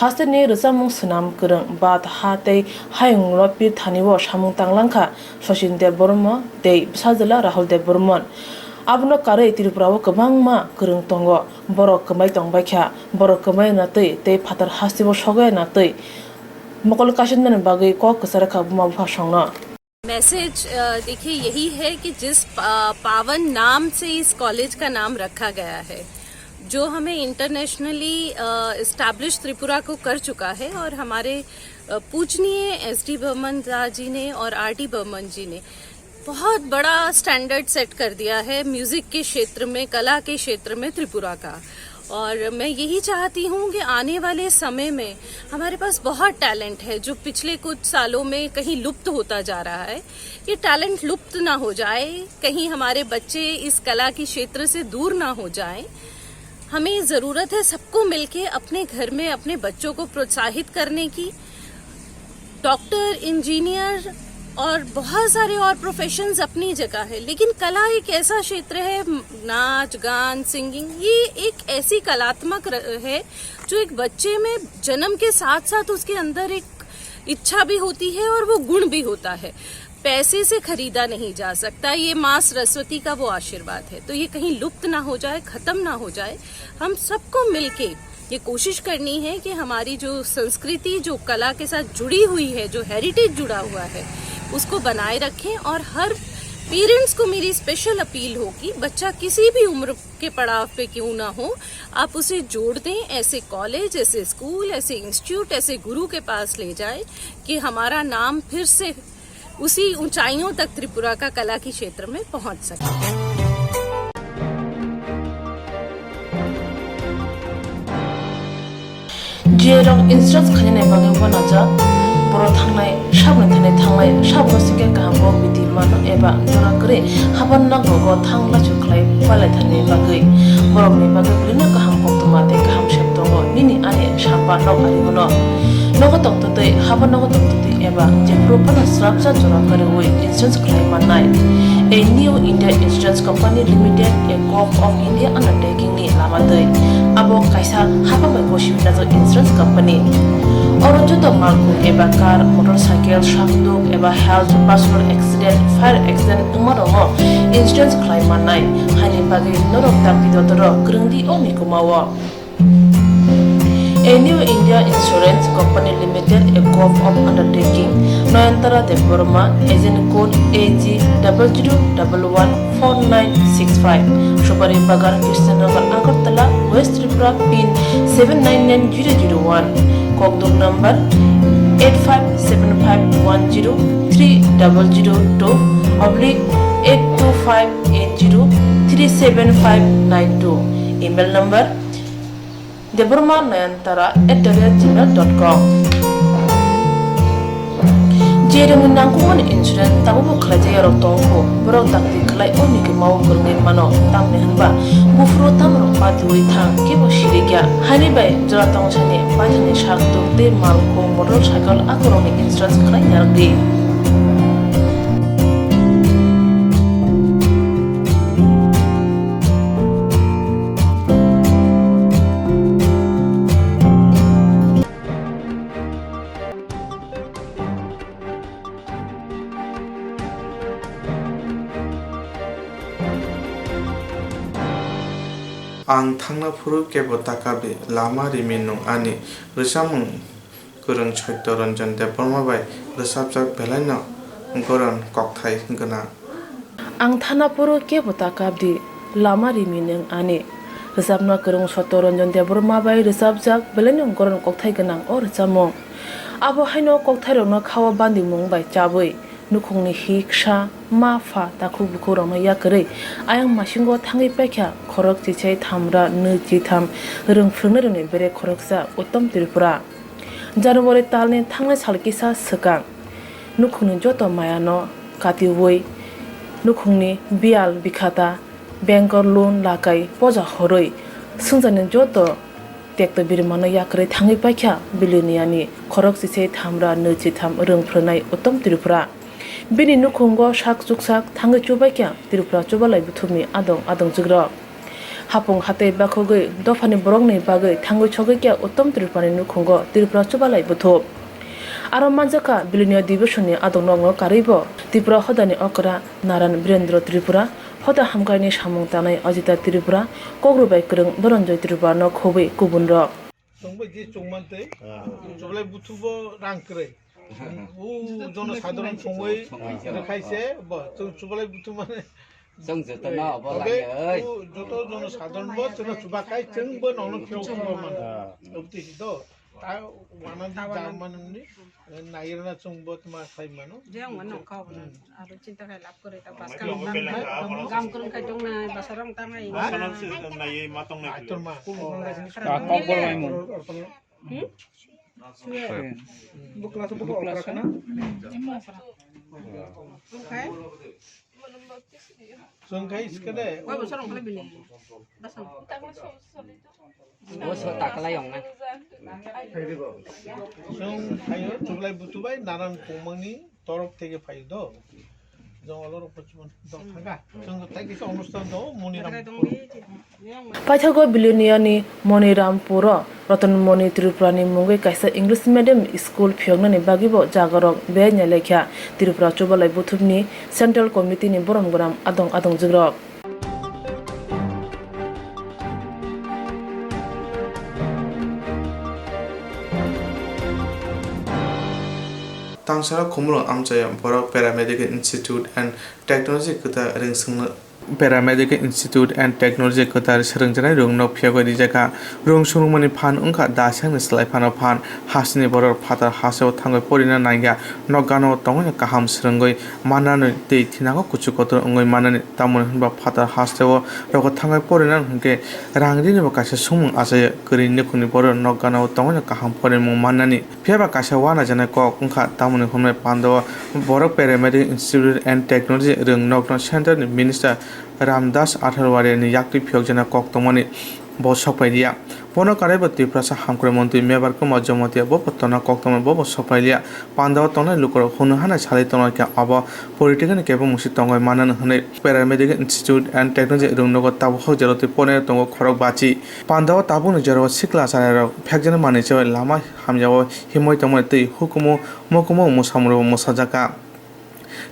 hasteni rwchapmung swnam kwrwng, bat, ha tei hayungno pir thani o samung tanglangkha Sachin Debbarma tei bwsajwla Rahul Debbarman. Abono karwi Tripurao kwbangma kwrwng tongo. Borok kwmai tongbaikha, borok kwmai na twi tei phatar hasteo sogwi na twi mokol kaisoknani bagwi kok kwcharkha buma bupha songno. Message, अ, देखिए, यही है कि जिस पा-, पावन नाम से इस कॉलेज का नाम रखा गया है, जो हमें इंटरनेशनली, अ, एस्टैब्लिश त्रिपुरा को कर चुका है और हमारे, अ, पूजनीय एस डी बर्मन दा जी ने और आर डी बर्मन जी ने बहुत बड़ा स्टैंडर्ड सेट कर दिया है म्यूजिक के क्षेत्र में, कला के क्षेत्र में त्रिपुरा का। और मैं यही चाहती हूँ कि आने वाले समय में हमारे पास बहुत टैलेंट है, जो पिछले कुछ सालों में कहीं लुप्त होता जा रहा है। ये टैलेंट लुप्त ना हो जाए, कहीं हमारे बच्चे इस कला के क्षेत्र से दूर ना हो जाएं। हमें ज़रूरत है सबको मिलके अपने घर में अपने बच्चों को प्रोत्साहित करने की। डॉक्टर, इंजीनियर और बहुत सारे और प्रोफेशंस अपनी जगह है, लेकिन कला एक ऐसा क्षेत्र है, नाच, गान, सिंगिंग, ये एक ऐसी कलात्मक र-, है जो एक बच्चे में जन्म के साथ साथ उसके अंदर एक इच्छा भी होती है और वो गुण भी होता है। पैसे से खरीदा नहीं जा सकता, ये माँ सरस्वती का वो आशीर्वाद है। तो ये कहीं लुप्त ना हो जाए, ख़त्म ना हो जाए। हम सबको मिलके ये कोशिश करनी है कि हमारी जो संस्कृति, जो कला के साथ जुड़ी हुई है, जो हेरिटेज जुड़ा हुआ है, उसको बनाए रखें। और हर पेरेंट्स को मेरी स्पेशल अपील होगी, बच्चा किसी भी उम्र के पड़ाव पे क्यों ना हो, आप उसे जोड़ दें, ऐसे कॉलेज, ऐसे स्कूल, ऐसे इंस्टीट्यूट, ऐसे गुरु के पास ले जाएं कि हमारा नाम फिर से उसी ऊंचाइयों तक त्रिपुरा का कला के क्षेत्र में पहुंच सके। Jerok insurance khainani bagwi uanajak, borok thangnai sabni thani thangnai sabno sikhe kaham bo biti mano eba jora kwrwi haban nokrogo thang lachu khlai palai thani bagwi. Borokni bagwi belino kaham koktwma tei kaham sep tongo nini ani samba nok ari bono. Nogo tongtwtwi, haban nogo tongtwtwi eba jephuru phano srapsa jora kwrwi insurance khlai mannai. A New India Insurance Company Limited, a Gov of India undertaking ni lama twi. Abo kaisa hapang bai gosi hwnjak insurance company. Oro joto malkhung eba car, motorcycle, sakduk eba health, personal accident, fire accident wngma rokno insurance khlai mannai. Haini bagwi norok dakti dotoro kwrwng di o mikuma o. A New India Insurance Company Limited, a Gov of Undertaking, Noyantara Debbarma, agent code A G double zero double one four nine six five, Supari Bagan, Krishnanagar, Agartala, West Tripura, pin seven nine nine zero zero one, kokduk number eight five seven five one zero three double zero two oblique eight two five eight zero three seven five nine two, email number Debbarma Nayantara at the rate gmail dot com. Jerokni nangkukmani insurance tabukbo khlaijak yarok tongo, borok dakti khlai o mikuma o kwrwngwi mano, tamni hwnba buphuru tamrok patiui thang kebo sirikya. Haini bai jora tongsani paithakni sak tuk tei malkhung motorcycle akorokni insurance khlai narwkdi. Ang thangna phuru kebo ta kabdi, lama rimi nwng ani rwchapmung kwrwng Satya Ranjan Debbarma bai rwchapjak belaino goron kokthai gwnang. Ang thana phuru kebo ta kabdi, lama rimi nwng ani. Rwchapna kwrwng Satya Ranjan Debbarma bai rwchapjak belaino goron kokthai gwnang o rwchapmung. Abo haino kokthairokno kha-o bandimung bai chabwi Nukhungni hi ksa, ma pha, takhuk bukhukrokno yakarwi ayang masingo thangwi paikha khorok chichai thamra nwi chitham rwng phwrwngnairokni bere khoroksa Uttom Tripura. January talni thangnai sal kisa swkang nukhungni joto mayano katiui nukhungni biyal bikhata, bengkor lun lakai poja horwi swngcharni joto tekto birimano yakarwi thangwi paikha Biloniani khorok chichai thamra nwi chitham rwng phwrwngnai Uttom Tripura. Bini nukhungo sak chuksak thangwi chubaikha Tripura chubalai buthumni adong adongjukrok. Hapung hatai bakhogwi dophani borokni bagwi thangwi sogwikha Uttom Tripurani nukhungo Tripura chubalai buthup. Aro manjakha Bilonia Division-ni adongnokno karwibo Tripura hodani okra Naran Birendra Tripura, hoda hamkraini samung tanai Ajita Tripura, kokrobai kwrwng Dhananjay Tripurano khobwi kubunrok. Chwngbai di chwngmantwi, chubalai buthubo rang kwrwi. U jono sadharon songwi rwkhaise, bo chwng chubalai buthu mane. Chwng jotono obo tobe lai oi. U joto jono sadharon bo chwngno chubakhai chwngbo nongno phiyok phiyok mano. Obotwi do. Ta wana di jang manani, nairna chwngbo tma khai mano. Jang mano kha obo. Aro chinta khai lab kwrwi ta bas kam tang khai, kam kwrwng khai tongnai, basa rong tangnai. Basa rong se naiwi ma tongnai. Aitor ma. Kokbor mai mun. Hmm? Bukla se bukla okra kana? Okai. Chwng khai iskade. Koi bosor ongkhle bini? Basa. Bo so taklai ong na. Chwng phaio chublai butubai narang kongmangni torok theke phaio do. Jongolo rok pachimon dok thanga. Chwng tai kisa onusthan do Moniram. Paithago Biloniani Monirampuro Ratan Moni Tripurani mungwi kaisa English medium school phiyoknani bagwibo jagarok beyai lekha Tripura Chubalai Buthumni Central Committee-ni borom gwnang adong adongjukrok. Tangsara Khumulwng amchaio borok Paramedical Institute and Technology kwtal rwngswngno. Paramedical Institute and Technology kwtal swrwngjaknai rwngno phiyogwi rijak kha. Rwng swrwngmani phan wngkha dasakni slai phano phan. Hasteni borok phatar hasteo thangwi porina nangya. Nok gana-o tongwi kaham swrwngwi mannani tei thinango kuchuk kotor wngwi mannani. Tamoni hwnba phatar hasteo rogo thangwi porina hwnkhe rang rinibo kaisa sumung achaio. Kwrwi nukhungni borok nok gana-o tongwi kaham porimung mannani. Phiya ba kaisa uanajaknai kok wngkha, tamoni hwnwi pandao borok Paramedical Institute and Technology rwng nokno Centre ni Minister Ramdas Athalwari ni yaktwi phiyokjaknai kok tongmani bo sokphai liya. Bono karwibo Tiprasa hamkrai montri Mebar Kumar Jamatia bo tongna kok tongmani bo sokphai liya. Pandao tongnai lukurok hwnwi hanai salai tongna khe abo political ni kebo musi tongwi mannani hwnwi Paramedical Institute and Technology rwng nogo tabuk hok jora twi pornai tongo khorok bachi. Pandao tabukni jorao sikla charairok phekjaknai manwi se lama hamyao himwi tongmani twi hukumu mukumu mwsamungbo mwsajakha.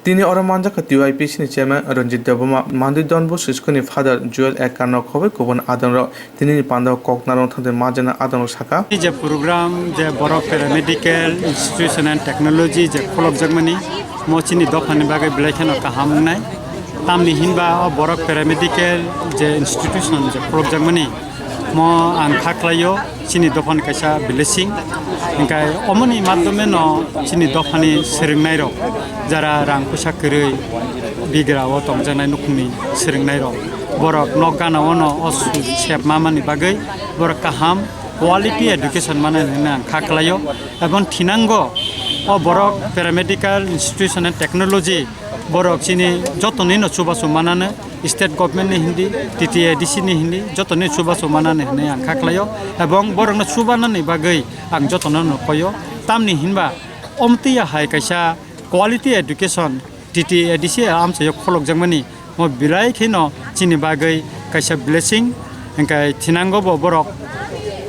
Tini oro manjakha T Y P C ni chairman Ranjit Debbarma, Mandwi Don Bosco School ni Father Joel Ekar no khobwi kubun adongrok. Tinini pandao kok narwk thangwi manjaknai adongrok sakha. Je program je borok Paramedical Institution and Technology je khulokjakmani, mo chini dophani bagwi belai kheno kaham wngnai. Tamni hinba o borok Paramedical je institution je khulokjakmani, mo ang kha khlaio chini dophani kaisa blessing. Hinkhe omoni madhyome no chini dophani swrwngnairok, jara rang puisa kwrwi bigrao tongjaknai nukhungni swrwngnairok, borok nok gana-o no o su-, sep mamani bagwi borok kaham quality education manani hwnwi ang kha khlaio. Ebong thinango o borok Paramedical Institution and Technology borok chini jotonino chubachu manano, state government ni hindi, T T A D C ni hindi, jotonino chubachu manani hwnwi ang kha khlaio. Ebong borokno chubanani bagwi ang jotono no koyo. Tamni hinba omtwi hai kaisa quality education T T A D C amchaio kholokjakmani mo belai kheno chini bagwi kaisa blessing, hinkhe thinango bo borok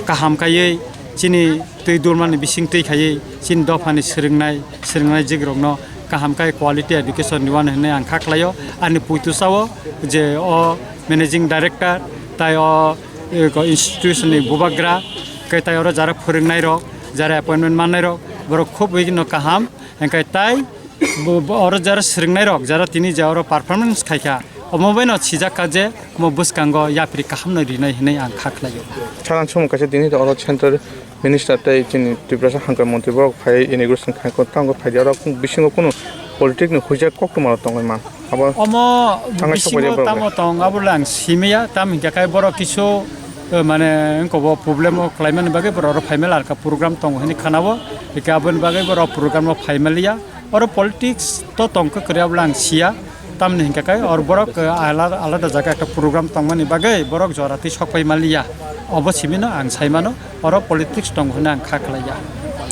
kaham kaiwi chini twi dulmani bising twi khaiwi chini dophani swrwngnai, swrwngnai jigrokno kaham khai quality education riwani hwnwi ang kha khlaio. Ani puitu sao je o managing director tai o, e, ko institution ni bubagra, khe tai oro jara phwrwngnairok, jara appointment mannairok, borok khub wi no kaham, hinkhe tai bo, bo oro jara swrwngnairok, jara tini je oro performance khaikha, omo baino sijak kha je omo bwskango yapri kaham no rinai hinwi ang kha khlaio. Salang samung kaisa tini oro central minister tei chini Tiprasa hamkrai montri borok phai inauguration khai ko tango phai oro bisingo kunu Politic ni huijak koktwma rok tongwi man. Abo omo thangwi bisingo sokbaidi borok tamo bai. Tong abo le ang simaya, tam hinkhe kai borok kisu, eh, mane wngkha bo problem o khlaimani bagwi borok oro phaimali alka program tongo hinwi khanao, hinkhe aboni bagwi borok program o phaimaliya. Oro politics to tongkha kwrwi abo le ang siya, tamni hinkhe kai oro borok, eh, alada, alada jaga ekta program tongmani bagwi borok jora twi sokpai maliya. Obo simino ang saimano. Oro politics tongo hwnwi ang kha khlaiya.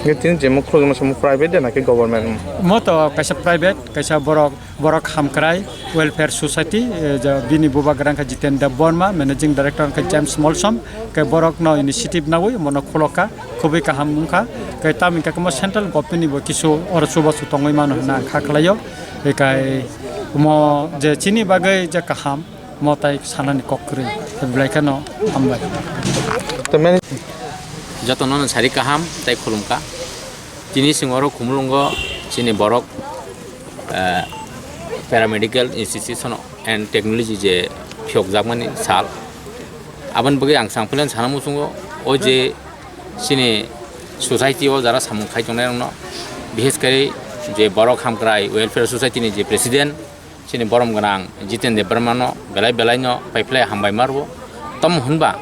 Nge tini je mukhulo masa mu private de naki government? Mo to kaisa private, kaisa borok, borok hamkrai welfare society, eh, ja bini bubagra wngkha Jiten Deb Borma, managing director wngkha James Molsom, ke borok no initiative nawi mono khuloka, khubui kaham wngkha. Ke tamo wngkha mo central government ni bo kisu oro chubachu tongwi mano hwnwi ang kha khlaio. Ekai mo je chini bagwi je kaham, mo tai sanani kok kwrwi, belai kheno hambai. To many jotono no sari kaham tai khulumkha. Tini chwng oro Khumulwngo chini borok, eh, paramedical institution and technology je phiyokjakmani sal. Aboni bagwi ang chwng phileng sana muchungo o je chini society o jara samung khai tongnai rokno, bises khe je borok hamkrai welfare society ni je president, chini borom gwnang Jiten Debbarma no belai belai no paiphlai hambai ma rwo. Tamo hwnba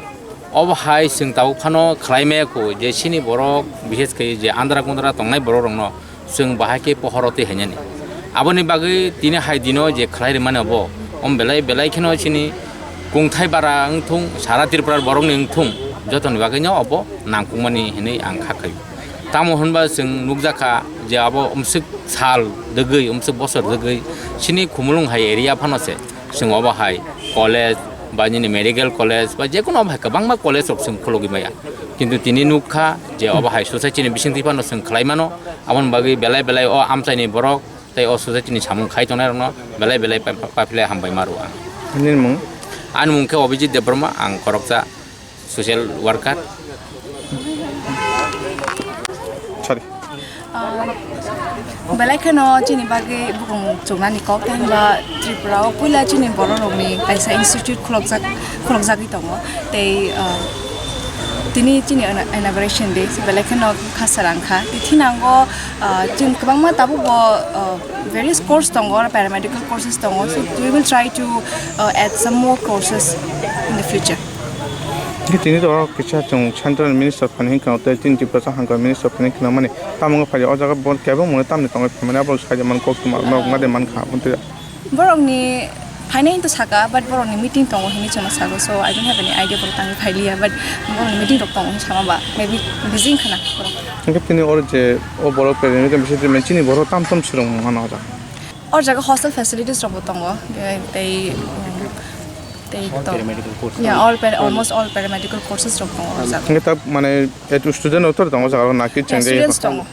obo hai chwng tabuk phano khlai maya kho je chini borok bises khe je andra kundra tongnai borok rokno chwng bahai khe pohor rw twi hainani. Aboni bagwi tini hai dino je khlai rwmani obo, om belai belai kheno chini kungthai bara wngthung, sara Tripura borokni wngthung, jotoni bagwino obo nangkukmani hinwi ang kha khlaio. Tamo hwnba chwng nukjakha je abo umswk sal dwgwi, umswk bosor dwgwi chini Khumulwng hai area phano se chwng obo hai college ba nini medical college ba jekono obo hai kwbangma college rok chwng khulogwi maya. Kintu tini nukha je obo hai society ni bisingtwi phano chwng khlai mano, aboni bagwi belai belai o amchaini borok tei o society ni samung khai tongnai rokno belai belai pa-, pa-, paiphlai hambai ma rwo ang. Nini mung? Ani mung khe Abhijit Debbarma, ang khoroksa social worker. Sorry. Ah, belai kheno chini bagwi bukung chuknani kok, tei hwnba Tripura o puila chini borok rokni kaisa institute khulokjak, khulokjagwi tongo. Tei, ah, tini chini ina-, inauguration day, belai kheno khasarang kha. Tei thinango, ah, chwng kwbangma tabukbo, ah, various course tongo, paramedical courses tongo. So we will try to, uh, add some more courses in the future. Tini to kisa chwng central minister phani hinkha tei tini Tiprasa hangkar minister phani hinkha mani tamo wngwi phai o jaga bo kebo mwnwi tamni tongwi phaimani abo sai man kok tuma nok ma de man kha. Borokni phainai to saka, but borokni meeting tongo hinwi chwngno sago, so I don't have any idea borok tangwi phai liya, but borokni meeting rok tongo hinwi sama ba maybe busy wngkha na borok. Hingke tini oro je o borok president, bisi chini borok tam tam swrwng mano o jaga. O jaga hostel facilities rok bo tongo, eh, tei, mm, tei all to-, paramedical course. Yeah, all para-, almost all paramedical courses rok tongo o jaga. Hingke ta mane, eh, student rok tor tongo o jaga, na ki chengde? Yeah, students tongo.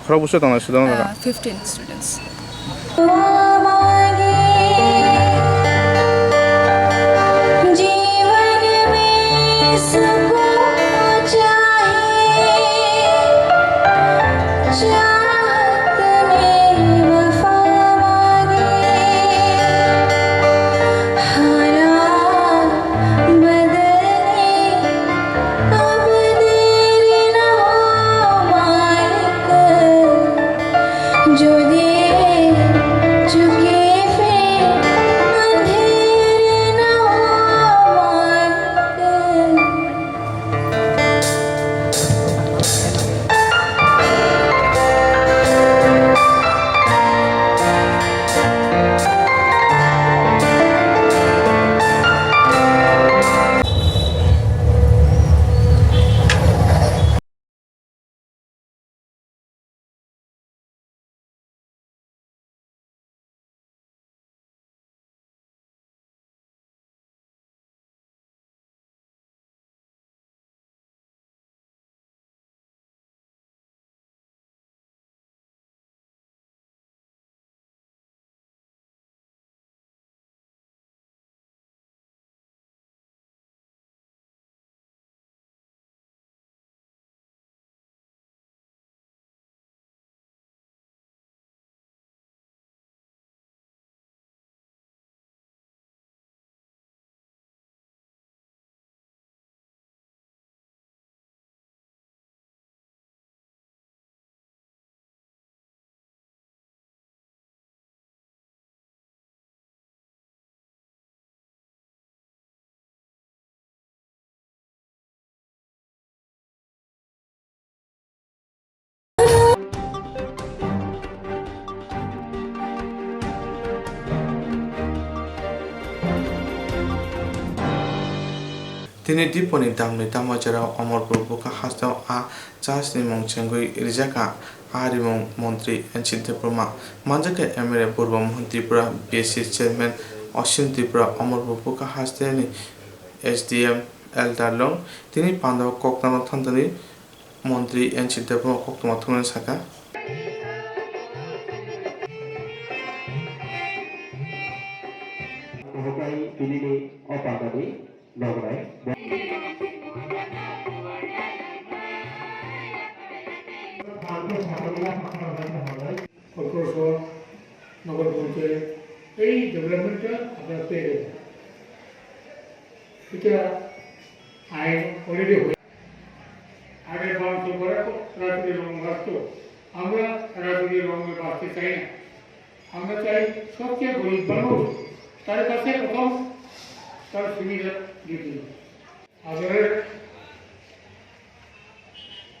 Khorok bwswk tongo student rok? Ah, fifteen students. Tini diponi damni damajara Omorpur bwkha hasteo a chasni mung chengwi rijaka a rimung montri N C Debbarma. Manjakha M L A Purba Mohan Tripura, B S C chairman Osin Tripura, Omorpur bwkha hasteni S D M L Darlong tini pandao koktwma thanthani montri N C Debbarma koktwma thumnani saka. Kohokai tinini o pandani Nograi. Korkoroso Nogor Panchayat ei development ta apna pere. Eta ain already hoy. Age bang to kora to rati ke long basto. Amra rati ke long basto chai na. Amra chai sobse gorib manush tar kache prothom tar subidha dite. Agar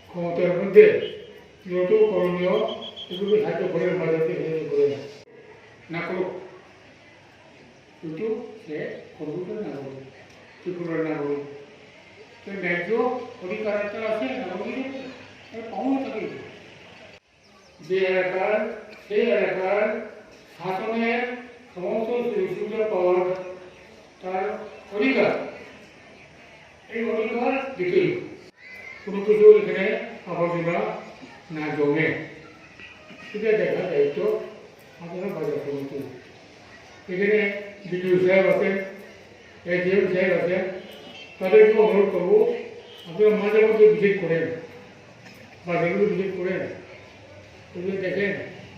ক্ষমতার মধ্যে যত করণীয় এগুলো সাহায্য করে বাজাতে সাহায্য করে না করুক, কিন্তু সে করবে না করবে, ত্রিপুরার না করবে। তো ন্যায্য অধিকার একটা আছে নাগরিকের, এটা পাওয়া থাকে। যে এলাকার, সেই এলাকার শাসনের সমস্ত সুযোগ সুবিধা পাওয়ার তার অধিকার, এই অধিকার দিতেই কোনো কিছু এখানে আবর্জনা না জমে, সেটা দেখার দায়িত্ব আপনারা বাজার কমিটি। এখানে বিডিও সাহেব আছেন, এসডিএম সাহেব আছেন, তাদেরকে অনুরোধ করবো, আপনারা মাঝে মধ্যে ভিজিট করেন, বাজারগুলো ভিজিট করেন, এগুলো দেখেন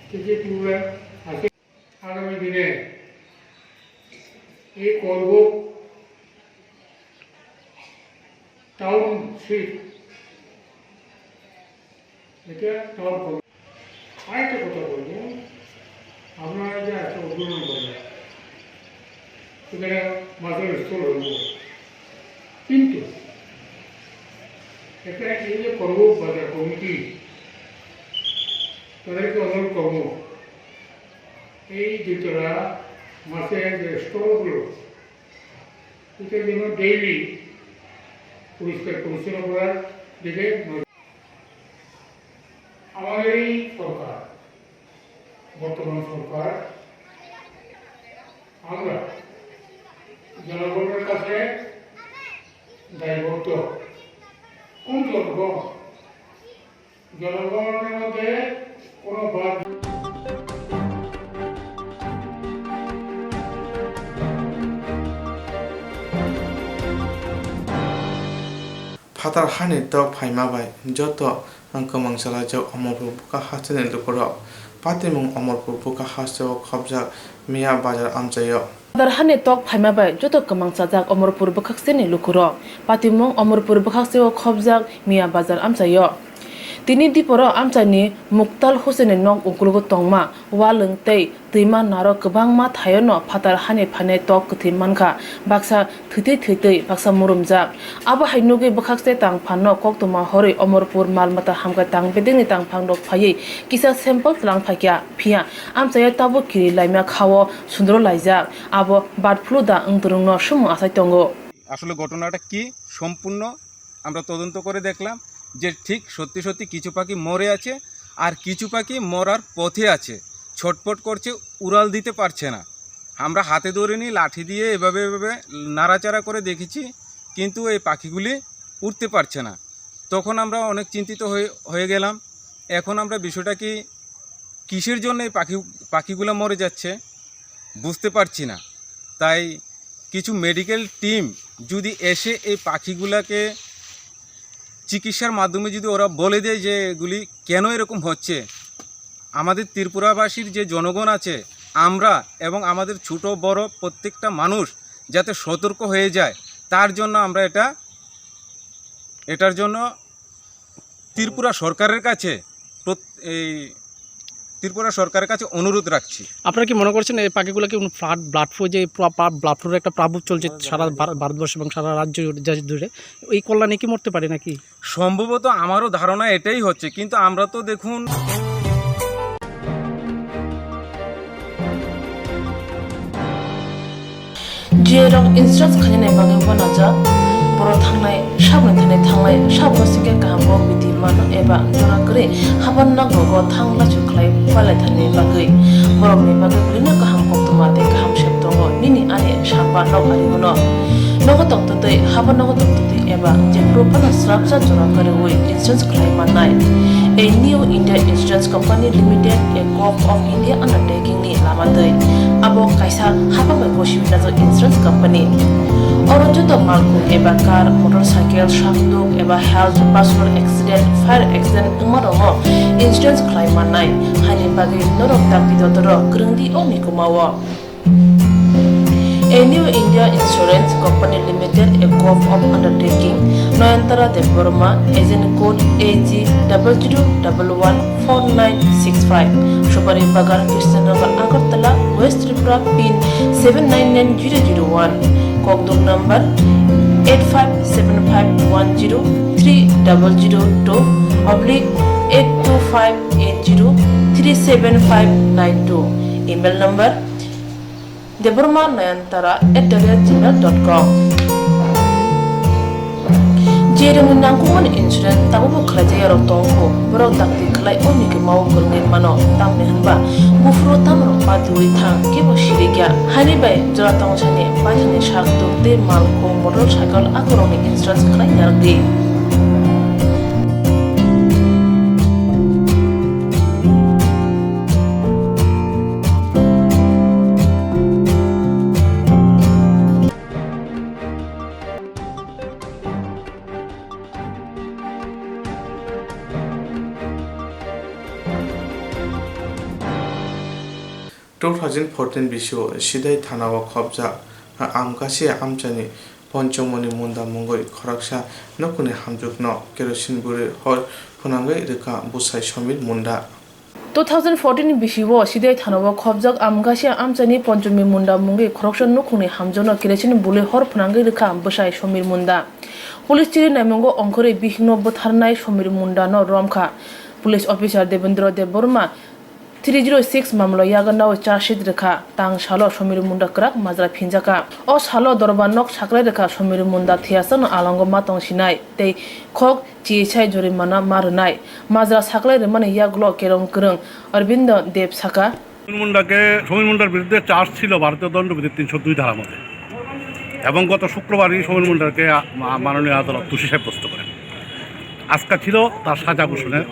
কি কি প্রবলেম আছে। আগামী দিনে এই করবো টাউনশিপ, এটা টাউন করবো। আরেকটা কথা বলবো, আমরা এই যে আজকে উদ্বোধন করবো, এখানে মাছের স্টল হইব, কিন্তু এটা এই যে করবো বাজার কমিটি, তাদেরকে অনুরোধ করবো, এই দুতলা মাছের যে স্টলগুলো, এটা যেন ডেইলি পরিষ্কার পরিচ্ছন্ন করার দিকে নজর। আমাদের এই সরকার, বর্তমান সরকার, আমরা জনগণের কাছে দায়বদ্ধ। কোন জনগণ? জনগণের মধ্যে কোনো বাদ Phatar hani tok phaima bai joto kwmang chalajak Omorpur bwkha hasteni lukurok. Patimung Omorpur bwkha hasteo khobjak Miya Bazar amchaio. Phatar hani tok phaima bai joto kwmang chajak Omorpur bwkhakseni lukurok. Patimung Omorpur bwkhakseo khobjak Miya Bazar amchaio. Tini diporo amchaini Muktal Huseni nok uklogo tongma walwng tei twima narok kwbangma thaiono phatar hani phainai tok kwthwi mankha, baksa thwitwi thwitwi, baksa murumjak. Abo hai nugwi bwkhakse tangphano koktwma horwi Omorpur mal mata hamkha tang bedekni tangphang rok phaiwi kisa sample twlang phaikha, phiya amchaio tabuk kiri laima khao sundro laijak, abo bird flu da wng twrwngno swmung achai tongo. আসলে ঘটনাটা কি সম্পূর্ণ আমরা তদন্ত করে দেখলাম যে ঠিক সত্যি সত্যি কিছু পাখি মরে আছে, আর কিছু পাখি মরার পথে আছে, ছটফট করছে, উড়াল দিতে পারছে না। আমরা হাতে ধরে নিয়ে লাঠি দিয়ে এভাবে এভাবে নাড়াচাড়া করে দেখেছি, কিন্তু এই পাখিগুলি উঠতে পারছে না। তখন আমরা অনেক চিন্তিত হয়ে হয়ে গেলাম। এখন আমরা বিষয়টা কি, কিসের জন্য এই পাখি পাখিগুলো মরে যাচ্ছে বুঝতে পারছি না। তাই কিছু মেডিকেল টিম যদি এসে এই পাখিগুলাকে চিকিৎসার মাধ্যমে যদি ওরা বলে দেয় যে এগুলি কেন এরকম হচ্ছে, আমাদের ত্রিপুরাবাসীর যে জনগণ আছে, আমরা এবং আমাদের ছোট বড় প্রত্যেকটা মানুষ যাতে সতর্ক হয়ে যায়, তার জন্য আমরা এটা, এটার জন্য ত্রিপুরা সরকারের কাছে প্রত-, এই ত্রিপুরা সরকারের কাছে অনুরোধ রাখছি। আপনারা কি মনে করছেন এই পাখিগুলো কি কোনো ফ্লাড, বার্ড ফ্লু, যে প্রা-, প্রা-, বার্ড ফ্লুর একটা প্রাদুর্ভাব চলছে সারা ভার-, ভারতবর্ষ এবং সারা রাজ্য জুড়ে, দেশ জুড়ে, এই কল্যাণে কি মরতে পারে নাকি? সম্ভবত আমারও ধারণা এটাই হচ্ছে, কিন্তু আমরা তো দেখুন G A rok insurance khainani bagwi uanajak, borok Sabno sikhe kaham bo bidi mano eba jora kwrwi haban nogo thang lachu khlai palaithani bagwi. Borokni bagwi belino kaham koktwma tei kaham sep tongo. Nini ani samba nok ari hwno. Nogo tongtwtwi, haban nogo tongtwtwi eba jephuru phano srapsa jora kwrwi insurance khlai mannai. A New India Insurance Company Limited, a Govt of India undertaking ni lama twi. Abo kaisa hapang bai gosiwi najak insurance company. Oro joto malkhung eba car, motorcycle, sakduk eba health, personal accident, fire accident wngma rokno insurance khlai mannai. Haini bagwi norok dakti dotoro kwrwng di o mikuma o. A New India Insurance Company Limited, a Govt of undertaking, Nayantara Debbarma, agent code A G double zero double one four nine six five, Subari Bagan, Krishnanagar, Agartala, West Tripura, pin seven nine nine zero zero one, kokduk number eight five seven five one zero three double zero two oblique eight two five eight zero three seven five nine two, email number Debbarma Nayantara at the rate gmail dot com. Je rwngni nangkukmani insurance tabukbo khlaijak yarok tongkho, borok dakti khlai o mikuma o kwrwngwi mano, tamni hwnba buphuru tamrok patiwi thang kebo sirikya. Haini bai jora tongsani paithakni sakduk tei malkhung, motorcycle akorokni insurance khlai narwkdi. Two thousand fourteen bisio Sidai thanao khopjak Amgasi amchaini Ponchomoni Munda mungwi khoroksa nukhungni hamjwkno kerosene bwrwi hor phwnangwi rwkha bwsai Somir Munda. Two thousand fourteen ni bisio Sidai thanao khopjak Amgasi amchaini Ponchomi Munda mungwi khoroksa nukhungni hamjwkno kerosene bwrwi hor phwnangwi rwkha bwsai Somir Munda. Police chiri naimungo ongkhorwi bihikno bwtharnai Somir Mundano romkha. Police officer Devendra Debbarma three zero six mamlo yago nao charge sheet rwkha. Tang salo Somir Munda kwrak majra phinjakha. O salo dorbar nok saklai rwkha Somir Munda thiyasano alongo ma tongsinai tei khok chichai jorimana ma rwnai. Majra saklai rwmani yagulo kerong kwrwng Arbindo Deb sakha. Samir মুন্ডাকে, সমীর মুন্ডার বিরুদ্ধে চার্জ ছিল ভারতীয় দণ্ডবিধির তিনশো দুই ধারা মতে, এবং গত শুক্রবারই সমীর মুন্ডাকে আ-, মা-, মাননীয় আদালত দোষী সাব্যস্ত করেন। আজকে ছিল তার সাজা ঘোষণার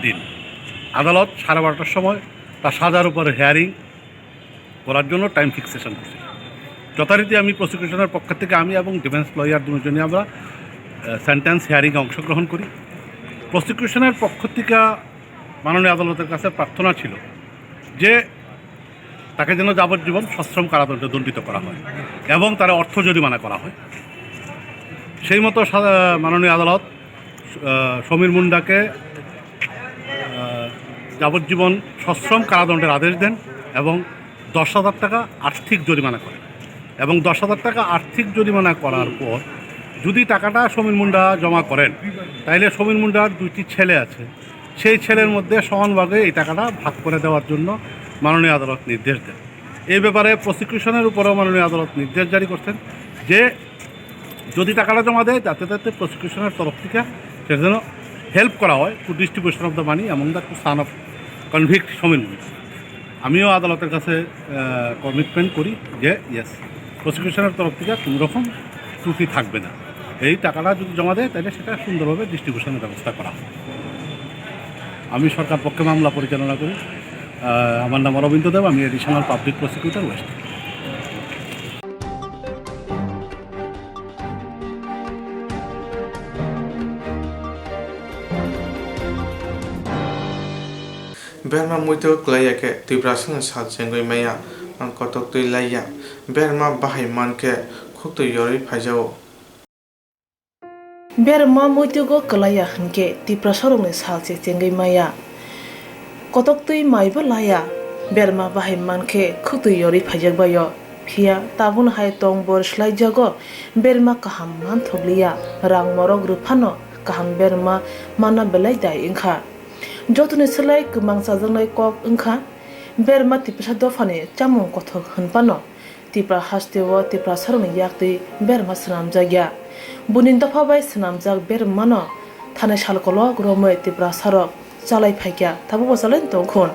দিন। আদালত সাড়ে বারোটার সময় তার সাজার উপরে হিয়ারিং করার জন্য টাইম ফিক্সেশন করছে। যথারীতি আমি প্রসিকিউশনের পক্ষ থেকে, আমি এবং ডিফেন্স লয়ার দুজনই আমরা, আহ, সেন্টেন্স হিয়ারিংয়ে অংশগ্রহণ করি। প্রসিকিউশনের পক্ষ থেকে মাননীয় আদালতের কাছে প্রার্থনা ছিল যে তাকে যেন যাবজ্জীবন সশ্রম কারাদণ্ডে দণ্ডিত করা হয় এবং তার অর্থ জরিমানা করা হয়। সেই মতো সা-, মাননীয় আদালত, আহ, সমীর মুন্ডাকে, আহ, যাবজ্জীবন সশ্রম কারাদণ্ডের আদেশ দেন এবং দশ হাজার টাকা আর্থিক জরিমানা করেন। এবং দশ হাজার টাকা আর্থিক জরিমানা করার পর যদি টাকাটা সমীর মুন্ডা জমা করেন, তাইলে সমীর মুন্ডার দুইটি ছেলে আছে, সেই ছেলের মধ্যে সমান ভাগে এই টাকাটা ভাগ করে দেওয়ার জন্য মাননীয় আদালত নির্দেশ দেন। এই ব্যাপারে প্রসিকিউশনের উপরেও মাননীয় আদালত নির্দেশ জারি করছেন যে যদি টাকাটা জমা দেয়, যাতে তাতে প্রসিকিউশনের তরফ থেকে সেটা যেন হেল্প করা হয়, to distribution of the money among the two son of convict Samir মুন্ডা। আমিও আদালতের কাছে, আহ, কমিটমেন্ট করি যে ইয়েস, প্রসিকিউশনের তরফ থেকে কোনো রকম ত্রুটি থাকবে না। এই টাকাটা যদি জমা দেয়, তাহলে সেটা সুন্দরভাবে ডিস্ট্রিবিউশনের ব্যবস্থা করা হবে। আমি সরকার পক্ষে মামলা পরিচালনা করি। আহ, আমার নাম অরবিন্দ দেব, আমি additional public prosecutor West. Berma muitu kwlaiya khe Tiprasano sal chengwi maya, kotok twi laiya. Berma bahai man khe khuktwi yorwi phaijago. Berma muitugo kwlaiya hinkhe Tiprasarokni sal se chengwi maya. Kotok twi maibo laiya. Berma bahai man khe khuktwi yorwi phaijak baio. Phiya tabukno hai tong bor swlaijago, berma kaham manthokliya, rang morok rwphano kaham berma manna belai dai wngkha. Jotoni swlai kwmang chajaknai kok wngkha, berma Tiprasa dophani chamung kothok hwnphano Tipra hasteo Tiprasarokni yaktwi berma swnamjakya. Buini dopha bai swnamjak bermano thanai sal kolok romwi Tiprasarok chalai phaikha, tabukbo chalai tongkhun.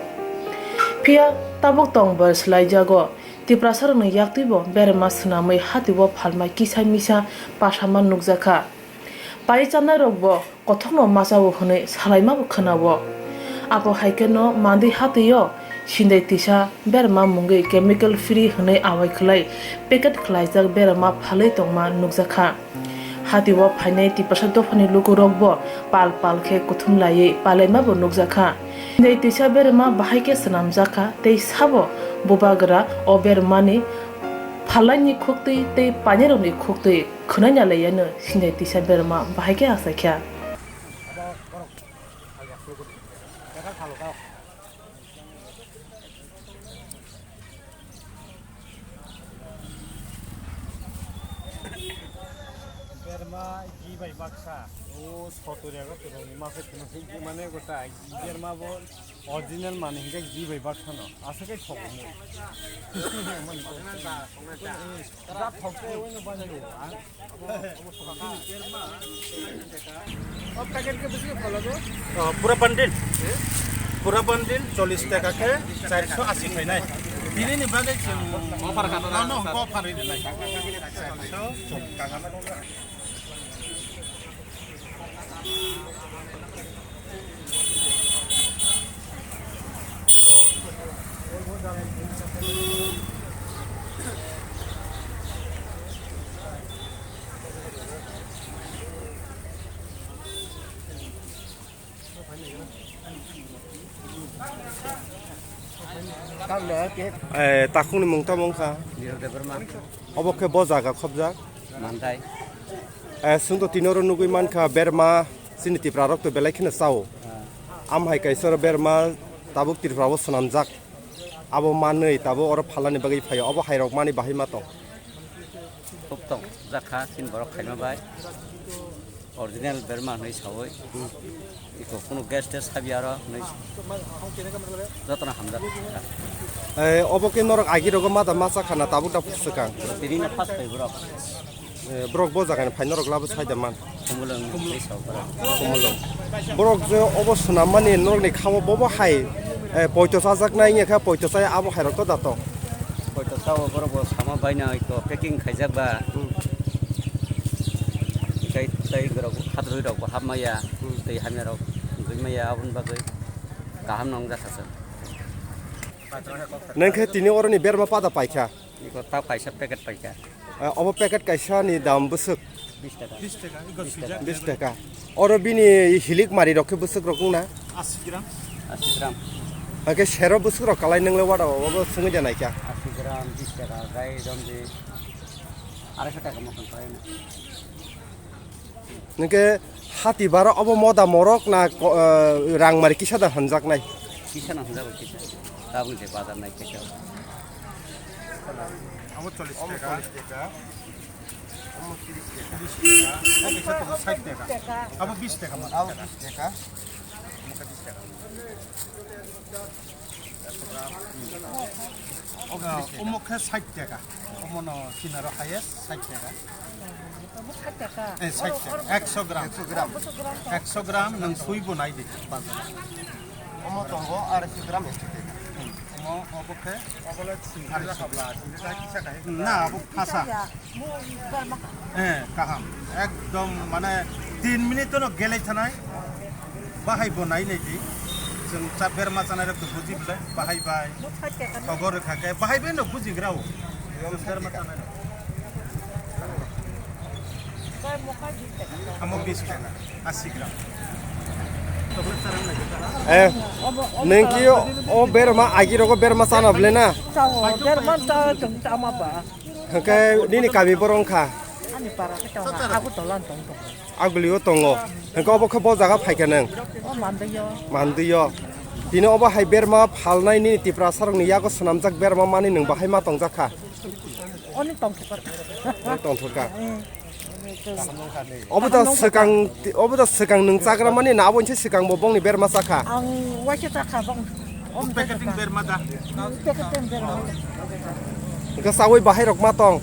Phiya tabuk tong bar swlaijago, Tiprasarokni yaktwibo berma swnamwi hatio phalma kisa misa pasama nukjakha. Pai chanairokbo kothokno machao hwnwi salaimabo khwnao. Abo hai kheno mandwi hatio sindai tisa berma mungwi chemical free hwnwi awai khwlai packet khlaijak berma phalwi tongma nukjakha. Hatio phainai Tiprasa dophani lukurokbo pal pal khe kuthum laiwi palaimabo nukjakha. Sindai tisa berma bahai khe swnamjakha tei sabo bubagra o bermani phalnaini khuktwi tei painairokni khuktwi khwnai nalaiyano sindai tisa berma bahai khe achaikha. Berma gi bai baksa. O soturi agar turungni masa kunu hingke mane gota berma bo original mani hingke gi bai baksa no. Asa ke thok mo. Original ba, original ba. Jat thok ke wino banjo. Ang Oh, pura bundle. Pura bundle chollish taka khe charso asi phainai. Tini ni bagwi chwng offer kha no, no, offer rinai. Charso. Eh, takhukni mung tamo wngkha? Nirok Debbarma. Obo khe bo jaga khobjak? Mandai. Eh, chwngto tini oro nugwi mankha berma chini Tiprarokto belai kheno chao. Ah. Amhai kaisa oro berma tabuk Tripurao swnamjak. Abo manwi tabuk oro phalnani bagwi phaio. Obo hairok mani bahai ma tong? Khub tong jakha chini borok khaima bai. Original berma hwnwi saui. Iko kunu gas test sabi aro hwnwi jotono hamjak. Eh, obo khe norok agi rogo mada macha khana tabuk tabuk swkang. Tini na first kai borok. Eh, borok bo jaga ni phai norok labo sai da man. Kumulung hwnwi sao borok. Kumulung. Borok je obo swnam mani norok ni khao bobo hai, eh, poito chajak nai wngya khe poito chai abo hai rok to da to. Poito chao borok bo sama bai na iko packing khaijak ba. Hmm. Tei, tei rok, hadrwi rok bo hap maya, hmm, tei hamya rok wngwi maya, aboni bagwi kaham no wngjakha chwng. Nang khe tini oroni berma pada paikha? Iko ta kaisa packet paikha. Eh, obo packet kaisa ni dam bwswk? Bish taka. Bish taka, iko swijak. Bish taka. Oro bini hilik mari rok khe bwswk rok wngna? Asi gram. Asi gram. Hake sero bwswk rok kalai nwngle wada obo swngwi da naikha? Asi gram, bish taka, gai romdi. Arai sho taka motom khlaina. Nungke hati bara obo moda morok na ko-, eh, rang mari kisa da hanjaknai? Kisa na hanjago kisa. Tabuk je bazar nai kisa. Abo chollish taka. Omo chollish taka. Omo tiris taka. Tiris taka. Omo kisa tongo sait taka. Abo bish taka man. Abo bish taka. Omo kisa bish taka. Oga, omo khe sait taka. Omo no kinaro highest sait taka. Omo sait taka. Eh, sait taka. Ekso gram. Ekso gram. Ekso gram nwng sui bo nai di bazar. Omo tongo arai soi gram ekso taka. Hmm. Omo, obo khe? Obo le singsa jakhabla, singsa kisa kahai. Na, abo khasa. Eh, kaham. Ekdom, mane, tin minute no gelai thanai. Bahai bo nai nai di. Chwng cha berma chanai rok to buji bwle. Bahai bai. Khogor kha khe. Bahai bai no buji grao. Chwng berma chanai rok. Amo bish taka. Asi gram. Eh, nengki o berma agi rogo berma chana bwle na? Chao, berma chao, chwng chama ba. Hwnkhe nini kami borok wngkha? Ani para khe tongo, Agartala ni tong tongo. Agulio tongo. Hwnkhe obo khe bo jaga phaikha nwng? O Mandwio. Mandwio. Tini obo hai berma phalnai nini Tiprasarokni yago swnamjak berma mani nwng bahai ma tongjakha? Oni tongthokar. Oni tongthokar. Eh. Obo da swkang, obo da swkang nwng chagra mani na abo hinse swkang bo bongni berma chakha? Ang waisa chakha bong. Packeting berma da? Packeting berma. Hwnkhe chawi bahai rok ma tong?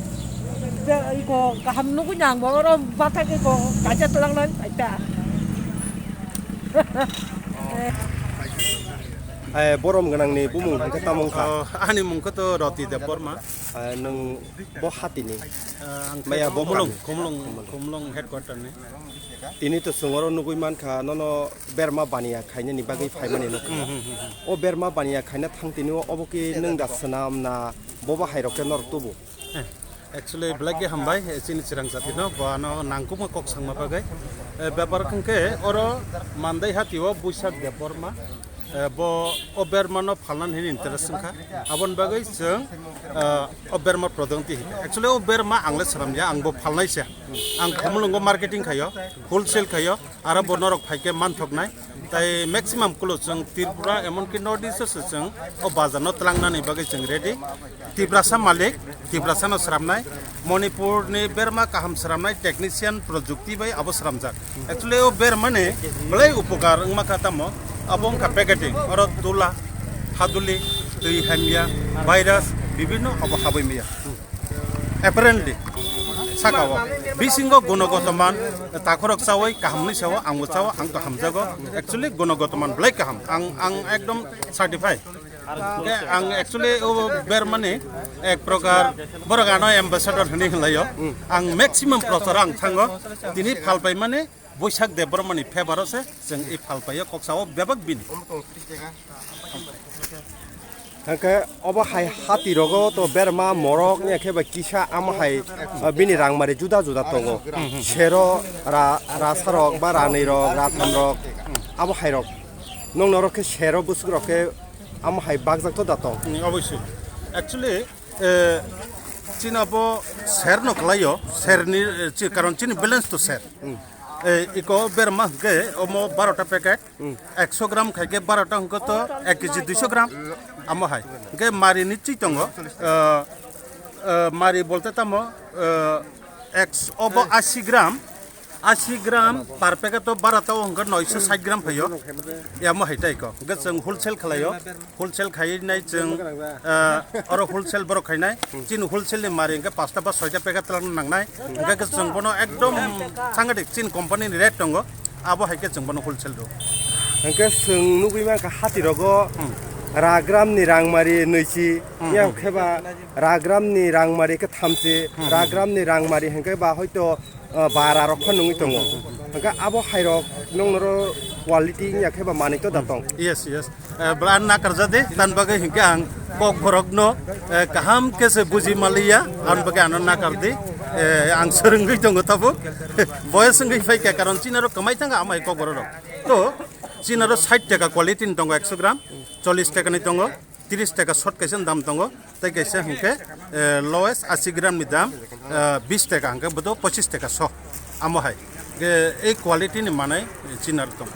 Iko kaham nugui nang bo oro bathak iko kaisa tlangnai paita. Eh, borom gwnangni bumung hwnkhe tamo wngkha? Oh, ani mung khe to Roti Debbarma. Eh, nwng bo hatini? Eh, ang Maya khe bo Khumulwng, kami? Khumulwng, Khumulwng headquarter ni. Tini to chwng oro nugui mankha, nono berma baniya khainani bagwi phaimani nukha. Hmm, hmm, hmm, hmm. O berma baniya khaina thang tini o obo ki nwng da swnam na bobo hairok khe norok tubu? Eh, actually, belai khe hambai, eh, chini chwrang jatino, bo ano nangkukma kok sangma bagwi. Eh, bepar wngkhe oro Mandai hatio Buisak Debbarma, eh, bo o bermano phalna hini interest wngkha. Aboni bagwi chwng, eh, o berma product twi hika. Actually, o berma ang le swnamya, ang bo phalnaisa. Ang Khumulwngo marketing khaio, wholesale khaio, aro bo norok phaikhe manthoknai. Tai maximum kulo chwng Tripura, emonki North East o se chwng o bazar no tlangnani bagwi chwng ready. Tiprasa malik, Tiprasa no sramnai. Manipur ni berma kaham sramnai technician projukti bai abo sramjak. Actually o berma ni belai upokar wngma kha tamo. Abo wngkha packeting, oro tula, haduli, twi hamya, virus, bibinno abo habwi maya. Apparently, saka o. Bisingo gunogoto man, takhorok chawi, kaham ni sao, ang bo chao, ang to hamjago. Actually, gunogoto man belai kaham. Ang, ang ekdom certify. Hwnkhe ang actually o bermani ek prokar borok ano ambassador hwnwi hwnlaio. Ang maximum prochar ang thango. Tini phalpaimani Buisak Debbarmani favor o se chwng i phalpaio kok sao bebak bini. Hwnkhe obo hai hati rogo to berma morok ya khe ba kisa amo hai, uh, bini rangmari juda juda tongo. Sero ra-, rasarok ba ranirok, rathamrok, abo hairok. Nong norok khe sero bwswk rok khe amo hai bakjak to da tong. Hmm, obviously. Actually, eh, chini abo ser no kwlaio, ser ni, eh, chi-, karon chini balance to ser. Hmm. Eh, iko berma hwnkhe omo baro ta packet, hmm, ekso gram khaikhe baro ta hwnkhe to ek kg duiso gram. Amo hai. Hwnkhe mari ni chi tongo, eh, eh, mari bolte tamo, eh, ekso, obo asi gram, Asi gram per packet o bara tao hwnkhe noisho sait gram phaio. Yamo hai tai ko. Hwnkhe chwng wholesale khlaio. Wholesale khainai chwng, ah, oro wholesale borok khainai. Chini wholesale ni mari hwnkhe pasta ba soita packet twlangna nangnai. Hwnkhe khe chwng bono ekdom sangadik chini company ni rate tongo. Abo hai khe chwng bono wholesale rw. Hwnkhe chwng nugwi mankha hati rogo, hmm, ra gram ni rangmari nwichi, hmm, yang hmm, khe ba ra gram ni rangmari khe thamchi, hmm, ra gram ni rangmari hwnkhe ba hoito ah, bara rok pha nungwi tongo. Hwnkhe abo hai rok nong noro quality wngya khe ba manwi to da tong. Yes, yes. Eh, bla nakar jadi tan bagwi hinkhe ang kok borok no, eh, kaham khe se buji maliya, ang bagwi ano nakar di. Eh, ang swrwngwi tongo tabuk. Boyos wngwi phai kha, karon chini aro kwmai thang amai kok borok rok. To chini aro sait taka quality ni tongo ekso gram, chollish taka ni tongo. Tris taka short kaisa dam tongo, tei kaisa hwnkhe, eh, lowest asi gram ni dam, eh, bis taka hwnkhe bodo pochis taka so. Amo hai. Ge, ei quality ni manai, eh, chinar tong.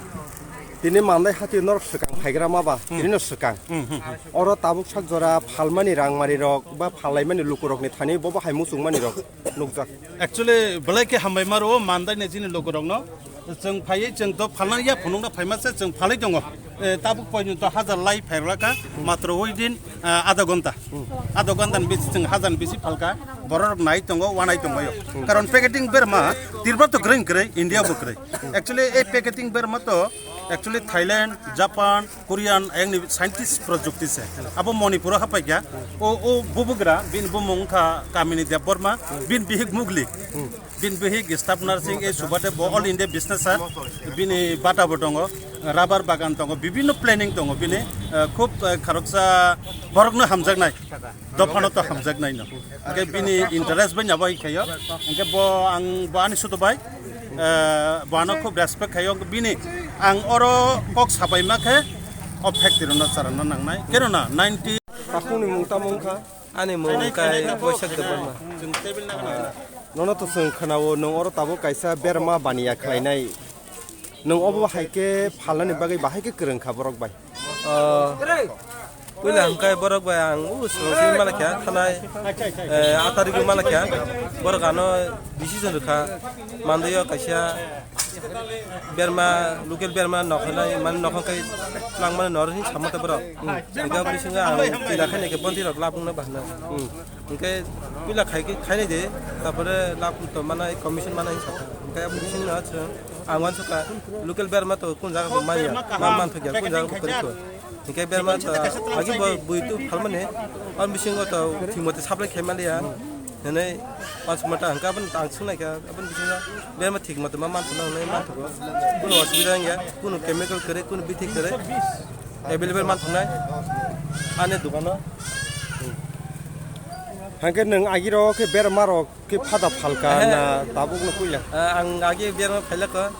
Tini mandai hati norok swkang phaigra ma ba, hmm, tini no swkang. Hmm, hmm, hmm. Oro tabuk sak jora phalmani rangmari rok ba phalaimani lukurok ni thani bobo hai muchungmani rok nukjak. Actually, belai khe hambai maro o mandai ni chini lukurok no. Chwng phaiwi chwng to phalna ya phunukna phaima se chwng phalwi tongo. Eh, tabuk poito to hajar lai phairwlakha, matro within, ah, adha ghonta. Adha ghonta ni bisi chwng hajar ni bisi phalkha, borok rok nai tongo, wanai tongo. Karon packeting berma, Tripura to kwrwi kwrwi, India bo kwrwi. Actually, ei packeting berma to actually Thailand, Japan, Korean, ayang ni scientist projukti se. Abo Manipur o hapai kha. O, o bubugra, bini bumung kha Kamini Debbarma, bini bihik Mugli. Bini bihik staff nursing, ei subade bo all India business ha. Bini bata bo tongo, rubber bagan tongo, bibinno planning tongo bini, eh, khub, eh, kharoksa borokno hamjaknai, dophano to hamjaknai no. Hwnkhe bini interest bai nabo khayo. Hwnkhe bo ang bo ani suto bai, eh, bo ano khub respect khayo. Bini ang oro kok sabaima khe o factory no charana nangnai. Kenona ninety Takhukni mung tamo wngkha? Ani mung kai Boisak Debbarma. Ah, nono to chwng khwnao, nwng oro tabuk kaisa berma baniya khlainai. Nwng obo hai khe phalnani bagwi bahai khe kwrwng kha borok bai. Ah, puila hwnkhe borok bai ang u swrwng simi malakha thanai, eh, atarigwi malakha. Borok ano decision rwkha. Mandaio kaisa berma, local berma nokholai, mane nokhong kai twlangmani norok hin samate borok. Hmm. Hingke aboni singa ang tila khe neke bonti rok labung na bahna. Hmm. Hingke Puila khai khe, khainai de, tapore lab to mana, commission mana hinwi sakha. Hinkhe abo bisingno chwng ang uansukha, local berma to kun jaga bo manya, ma manthokya, kun jaga bo kwrwikho. Hinkhe berma to agi bo bui tu phalmani, abo bisingo to thik mote supply khai manliya. Hinwi uansukma ta hinkhe aboni ang swngnaikha, aboni bisingo berma thik mote ma manthokna hinwi manthogo. Kunu osubida wngya, kunu chemical kwrwi, kunu bithi kwrwi. Available man thangnai ani dukano. Hangke nwng agiro khe berma rok khe phada phalka Ehe. na tabuk no puila? Ah, ang agi berma phailako,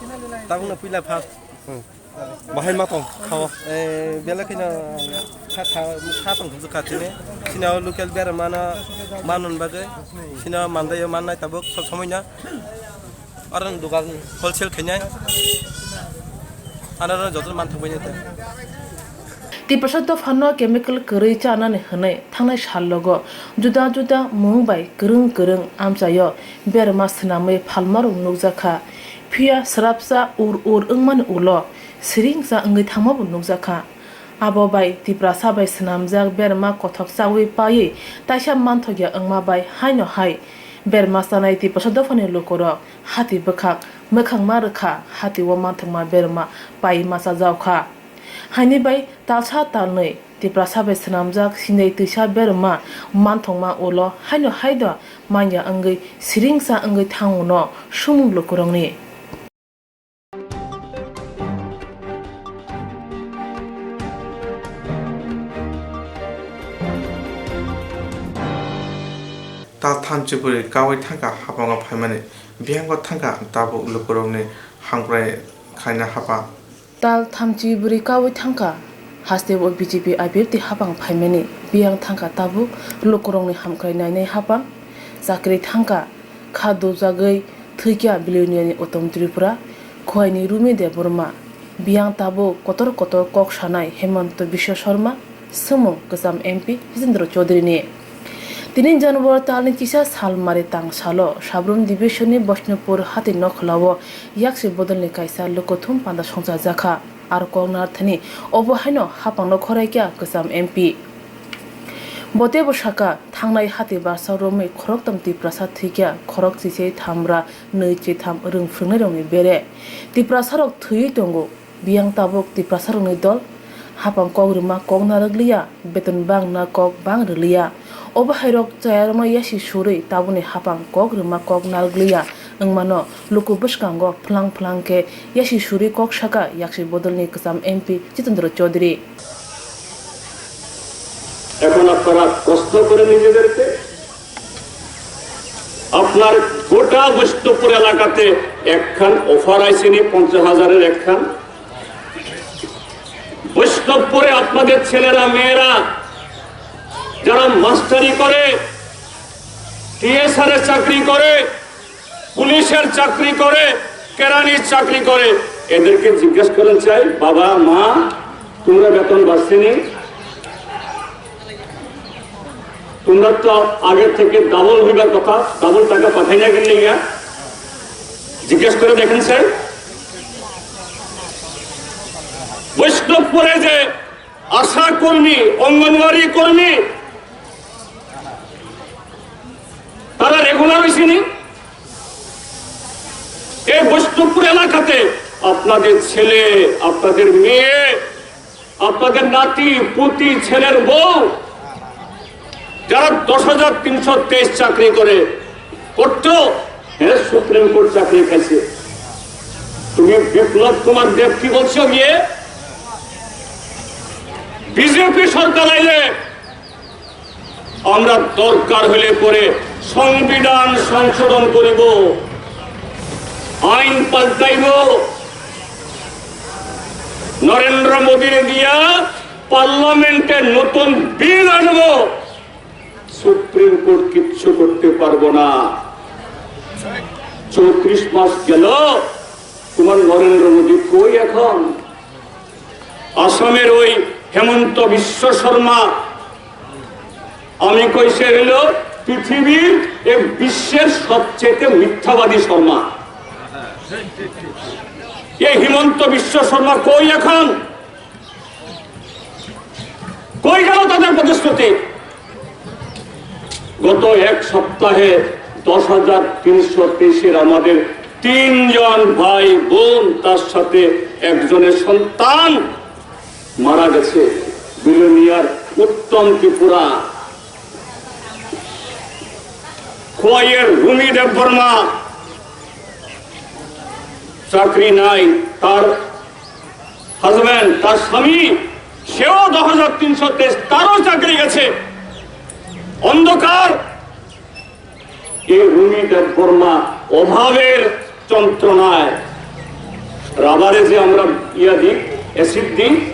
tabuk no puila first. Hmm. Bahai ma tong khao? Eh, bela kheno kha, kha, kha tong kha tini. Sino local berma no manun bagwi, sino mandai mannai tabuk sob somoi no. Oro dugan wholesale khainai. Ano joto man thangbai nai ta. Tiprasa dophano chemical kwrwi chanani hwnwi thangnai sallogo juda juda mung bai kwrwng kwrwng amchaio berma swnamwi phalmarok nukjakha. Phiya swrapsa ur ur wngmani ulo siringsa wngwi thangmabo nukjakha. Abo bai Tiprasa bai swnamjak berma kothok chaui paiwi taisa manthokya wngma bai haino hai berma chanai Tiprasa dophani lukurok hati bwkhak mwkhangma rwkha, hati o manthokma berma pai machajak kha. Haini bai talsa talnwi Tiprasa bai swnamjak sindai twisa berma manthokma ulo haino haido manya wngwi siringsa wngwi thango no sumung lukurokni. Tal thamchi bwrwi kaui thangkha hapango phaimani, biyangno thangkha tabuk lukurokni hamkrai khlaina hapang. Tal thamchi bwrwi kaui thangkha hasteo B J P I P F T hapang phaimani, biyang thangkha tabuk lukurokni hamkrai nainai hapang. Chakri thangkha kha dujagwi thwikya Biloniani Uttom Tripura, Khowaini Rumi Debbarma, biyang tabuk kotor kotor kok sanai Hemanta Biswa Sarma, swmung kwcham M P Jitendra Chaudharyni. Tini January talni kisa sal mari tang salo Sabrum Division-ni Boishnupur hati nokholao yaksi bodolni kaisa lukuthum panda songchajakha. Aro kok narwkthani obo haino hapangno khoraikha kwcham M P. Bo teibo sakha, thangnai hati barsa romwi khoroktham Tiprasa thwikha, khorok chichai thamra nwi chitham rwng phrwngnairokni bere. Tiprasarok thwiwi tongo, biyang tabuk Tiprasarokni dol. Hapang kok rwma kok narwkliya, beton bangna kok bang rwliya. Obo hairok chayarokno yasi surwi tabukni hapang kok rwma kok narwkliya wngmano luku bwskango phlang phlang khe yasi surwi kok sakha yaksi bodolni kwcham M P Jitendra Chaudhary. এখন আপনারা প্রশ্ন করে নিজেদেরকে, আপনার গোটা বৈষ্ণবপুর এলাকাতে একখান অফার আইসেনি পঞ্চাশ হাজারের একখান। বৈষ্ণবপুরে আপনাদের ছেলেরা মেয়েরা যারা মাস্টারি করে, টিএসআর এ চাকরি করে, পুলিশের চাকরি করে, কেরানির চাকরি করে, এদেরকে জিজ্ঞেস করেন চাই, বাবা, মা, তোমরা বেতন বাড়ছেনি? তোমরা তো আগে থেকে ডাবল হইবার কথা, ডাবল টাকা পাঠাই না কেন নিয়ে? জিজ্ঞেস করে দেখেন স্যার। বৈষ্ণবপুরে যে আশা কর্মী, অঙ্গনওয়াড়ি কর্মী, তারা রেগুলার হয়েছেনি? এই বৈষ্ণবপুর এলাকাতে আপনাদের ছেলে, আপনাদের মেয়ে, আপনাদের নাতি, পুতি, ছেলের বউ, যারা দশ হাজার তিনশো তেইশ চাকরি করে, করতো, হ্যাঁ, সুপ্রিম কোর্ট চাকরি খাইছে। তুমি বিপ্লব কুমার দেব কি বলছো গিয়ে? বিজেপি সরকার আইলে আমরা দরকার হলে পরে সংবিধান সংশোধন করিব, আইন পাল্টাইব, নরেন্দ্র মোদীরে দিয়া পার্লামেন্টে নতুন বিল আনব। সুপ্রিম কোর্ট কিচ্ছু করতে পারবো না। চৌত্রিশ মাস গেল, তোমার নরেন্দ্র মোদী কই এখন? আসামের ওই হেমন্ত বিশ্ব শর্মা, আমি কই সে হলো পৃথিবীর এ বিশ্বের সবচেয়ে মিথ্যাবাদী শর্মা। এই হিমন্ত বিশ্ব শর্মা কই এখন? কই গেল তাদের প্রতিশ্রুতি? গত এক সপ্তাহে দশ হাজার তিনশো তেইশের আমাদের তিনজন ভাই বোন, তার সাথে একজনের সন্তান মারা গেছে। বিলোনিয়ার উত্তম ত্রিপুরা, খোয়াইয়ের রুমি দেববর্মা, চাকরি নাই, তার হাজব্যান্ড, তার স্বামী, সেও দশ হাজার তিনশো তেইশ, তারও চাকরি গেছে। অন্ধকার। এই রুমি দেববর্মা অভাবের যন্ত্রণায় রাবারে যে আমরা ইয়া দিই, অ্যাসিড দিই,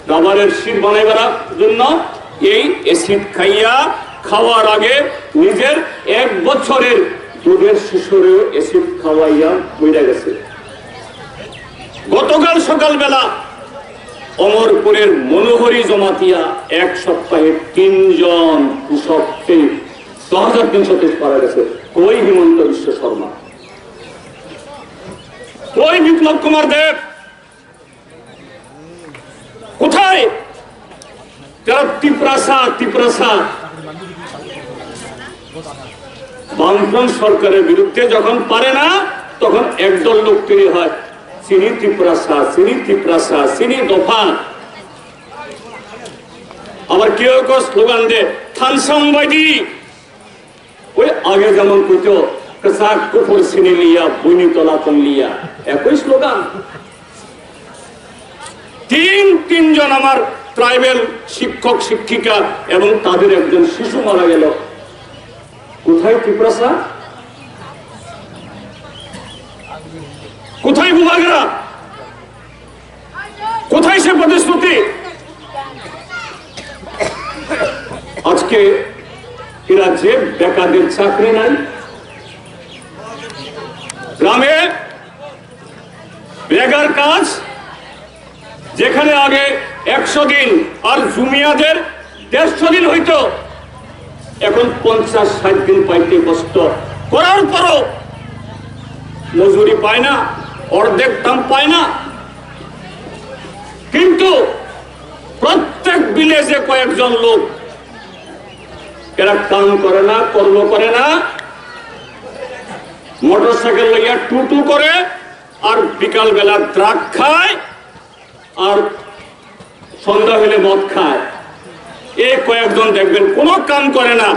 রাবারের শিট বানাইবার জন্য এই অ্যাসিড খাইয়া, খাওয়ার আগে নিজের এক বছরের দুধের শিশুরেও অ্যাসিড খাওয়াইয়া মরে গেছে। গতকাল সকালবেলা অমরপুরের মনোহরি জমাতিয়া এক সপ্তাহে তিনজন কৃষককে দশ হাজার তিনশো তেইশ মারা গেছে। কই হিমন্ত বিশ্ব শর্মা? কই বিপ্লব কুমার দেব? কোথায়? তারা তিপ্রাসা, তিপ্রাসা। বামফ্রন্ট সরকারের বিরুদ্ধে যখন পারে না, তখন একদল লোক তৈরি হয়, চিনি তিপ্রাসা, চিনি তিপ্রাসা, চিনি দফা। আবার কেউ কেউ স্লোগান দেয়, থানসাং বাইদি। ওই আগে যেমন কইতো, "কাসাক কুফুর সিনি লিয়া, বুনি তোলা তং লিয়া", একই স্লোগান। তিন, তিনজন আমার ট্রাইবাল শিক্ষক শিক্ষিকা এবং তাদের একজন শিশু মারা গেল। কোথায় তিপ্রাসা? কোথায় বুবাগ্রা? কোথায় সে প্রতিশ্রুতি? আজকে এরা যে বেকারদের চাকরি নাই, গ্রামে বেকার কাজ, যেখানে আগে একশো দিন আর জুমিয়াদের দেড়শো দিন হইতো, এখন পঞ্চাশ ষাট দিন পাইতে কষ্ট, করার পরও মজুরি পায় না, অর্ধেক দাম পায় না। কিন্তু প্রত্যেক ভিলেজে কয়েকজন লোক, এরা কাম করে না, কর্ম করে না, মোটরসাইকেল লইয়া টুটু করে, আর বিকালবেলা ড্রাগ খায়, আর সন্ধ্যা হলে মদ খায়। এই কয়েকজন দেখবেন কোনো কাম করে না,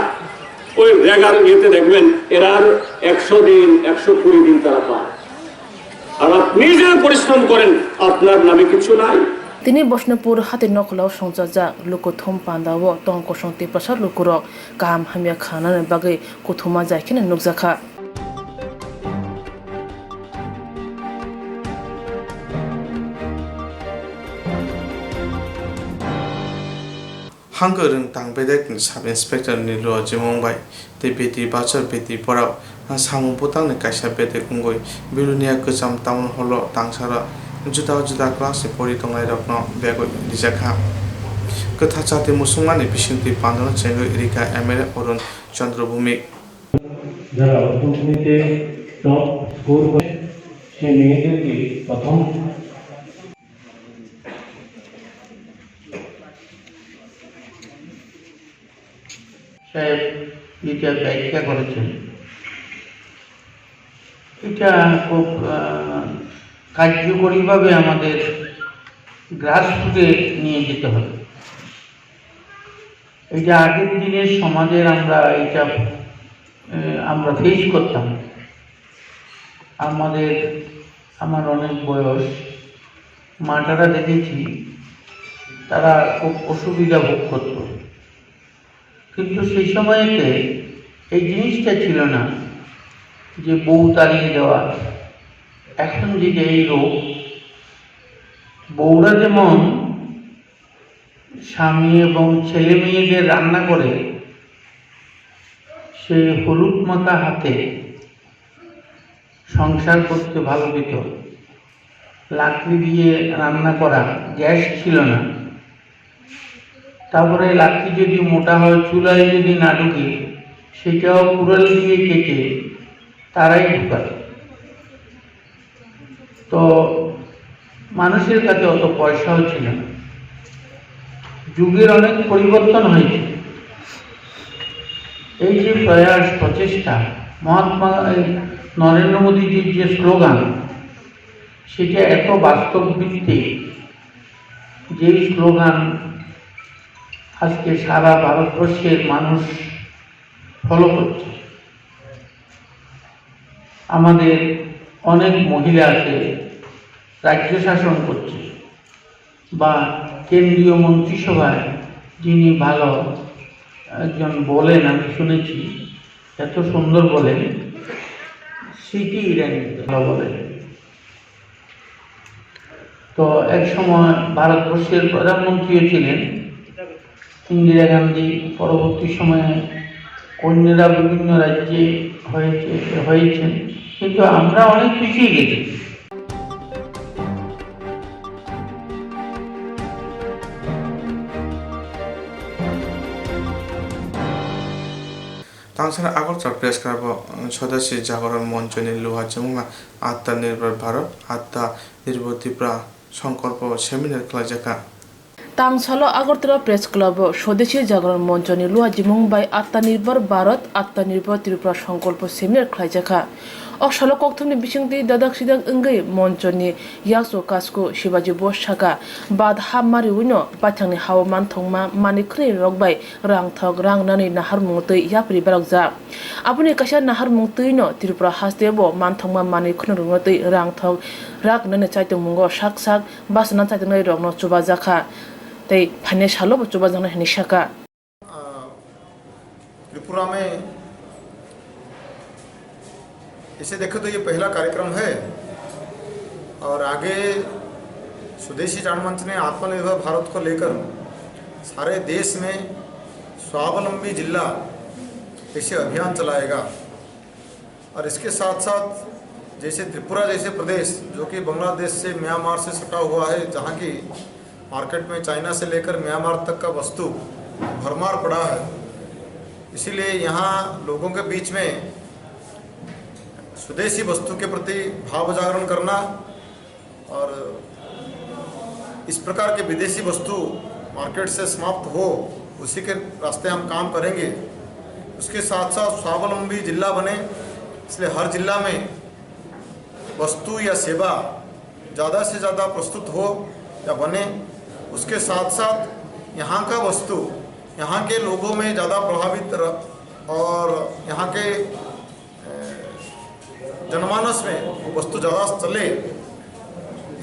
ওই রেগার ইয়েতে দেখবেন এরা আর একশো দিন, একশো কুড়ি দিন তারা পায়। আর আপনি যে পরিশ্রম করেন, আপনার নামে কিছু নাই। Tini Bosnopur hati nokholo songchajak lukuthum pandao tong kosong tiprasa lukurok kaham hamya khanani bagwi kuthuma jai kheno nukjakha. Hangkhe rwng tang bedekni Sub Inspector Nilo Jimung bai tei Beti Bachar Beti Porao samung bwtangni kaisa bedek wngwi Bilonia Kwcham Town Hall-o tangsaro juda juda class-ni pori tongnairokno begwi rijakha. Kwthar chati musungmani bisingtwi pandano chengwi rikha M L A Arun Chandra Bhumik. যারা অষ্টম শ্রেণীতে top score করে, সে মেয়েদেরকে প্রথম সাহেব যেটা ব্যাখ্যা করেছেন, এটা খুব, আহ, কার্যকরীভাবে আমাদের গ্রাসরুটে নিয়ে যেতে হবে। এটা আগের দিনের সমাজের আমরা এটা, আহ, আমরা ফেস করতাম। আমাদের, আমার অনেক বয়স, মাটারা দেখেছি, তারা খুব অসুবিধা ভোগ করত। কিন্তু সেই সময়তে এই জিনিসটা ছিল না যে বউ তাড়িয়ে দেওয়া। এখন যে এই রোগ, বউরা যেমন স্বামী এবং ছেলে মেয়েদের রান্না করে, সেই হলুদ মাখা হাতে সংসার করতে ভালো পেত। লাকড়ি দিয়ে রান্না করা, গ্যাস ছিল না। তারপরে লাকড়ি যদি মোটা হয়, চুলায় যদি না ঢুকে, সেটাও কুড়াল দিয়ে কেটে তারাই ঢুকাত। তো মানুষের কাছে অত পয়সাও ছিল না। যুগের অনেক পরিবর্তন হয়েছে। এই যে প্রয়াস, প্রচেষ্টা, মহাত্মা এই নরেন্দ্র মোদীজির যে স্লোগান, সেটা এত বাস্তব ভিত্তিক, যে স্লোগান আজকে সারা ভারতবর্ষের মানুষ ফলো করছে। আমাদের অনেক মহিলা আছে, রাজ্য শাসন করছে, বা কেন্দ্রীয় মন্ত্রিসভায় যিনি ভালো একজন বলেন, আমি শুনেছি, এত সুন্দর বলেন, স্মৃতি ইরানি ভালো বলেন। তো এক সময় ভারতবর্ষের প্রধানমন্ত্রীও ছিলেন ইন্দিরা গান্ধী, পরবর্তী সময়ে অন্যরা বিভিন্ন রাজ্যে হয়েছে, হয়েছেন, কিন্তু আমরা অনেক পিছিয়ে গেছি। Tangsana Agartala Press Club o Swadeshi Jagoron Moncho ni luha chimung ma Atma Nirbhar Bharat, Atma Nirbhar Tripura Sankalpo seminar khlaijakha. Tangsalo Agartala Press Club o Swadeshi Jagoron Moncho ni luha chimung bai Atma Nirbhar Bharat, Atma Nirbhar Tripura Sankalpo seminar khlaijakha. O salo kokthumni bisingtwi dadak sidak wngwi Moncho ni Yaso Kasku Shibaji Bose saka, bad ha mariwino baithangni hao manthokma manwi khwnwi rok bai rangthok rang nani naharmung twi yapri barokjak. Aboni kaisa naharmung twino Tripura hasteo manthokma manwi khwnwi rokno twi rangthok rak nani chaitongmungo sak sak bachana chaitongnai rokno chubajakha tei phainai salobo chubajaknai hinwi saka. Tripura में इसे देखें तो ये पहला कार्यक्रम है और आगे स्वदेशी जाण मंच ने आत्मनिर्भर भारत को लेकर सारे देश में स्वावलंबी जिला ऐसे अभियान चलाएगा। और इसके साथ साथ जैसे त्रिपुरा जैसे प्रदेश जो कि बांग्लादेश से म्यांमार से सटा हुआ है, जहाँ की मार्केट में चाइना से लेकर म्यांमार तक का वस्तु भरमार पड़ा है, इसीलिए यहाँ लोगों के बीच में स्वदेशी वस्तु के प्रति भाव जागरण करना और इस प्रकार के विदेशी वस्तु मार्केट से समाप्त हो, उसी के रास्ते हम काम करेंगे। उसके साथ साथ स्वावलंबी जिला बने, इसलिए हर जिला में वस्तु या सेवा ज़्यादा से ज़्यादा प्रस्तुत हो या बने। उसके साथ साथ यहाँ का वस्तु यहाँ के लोगों में ज़्यादा प्रभावित और यहाँ के जनमानस में वस्तु ज़्यादा चले,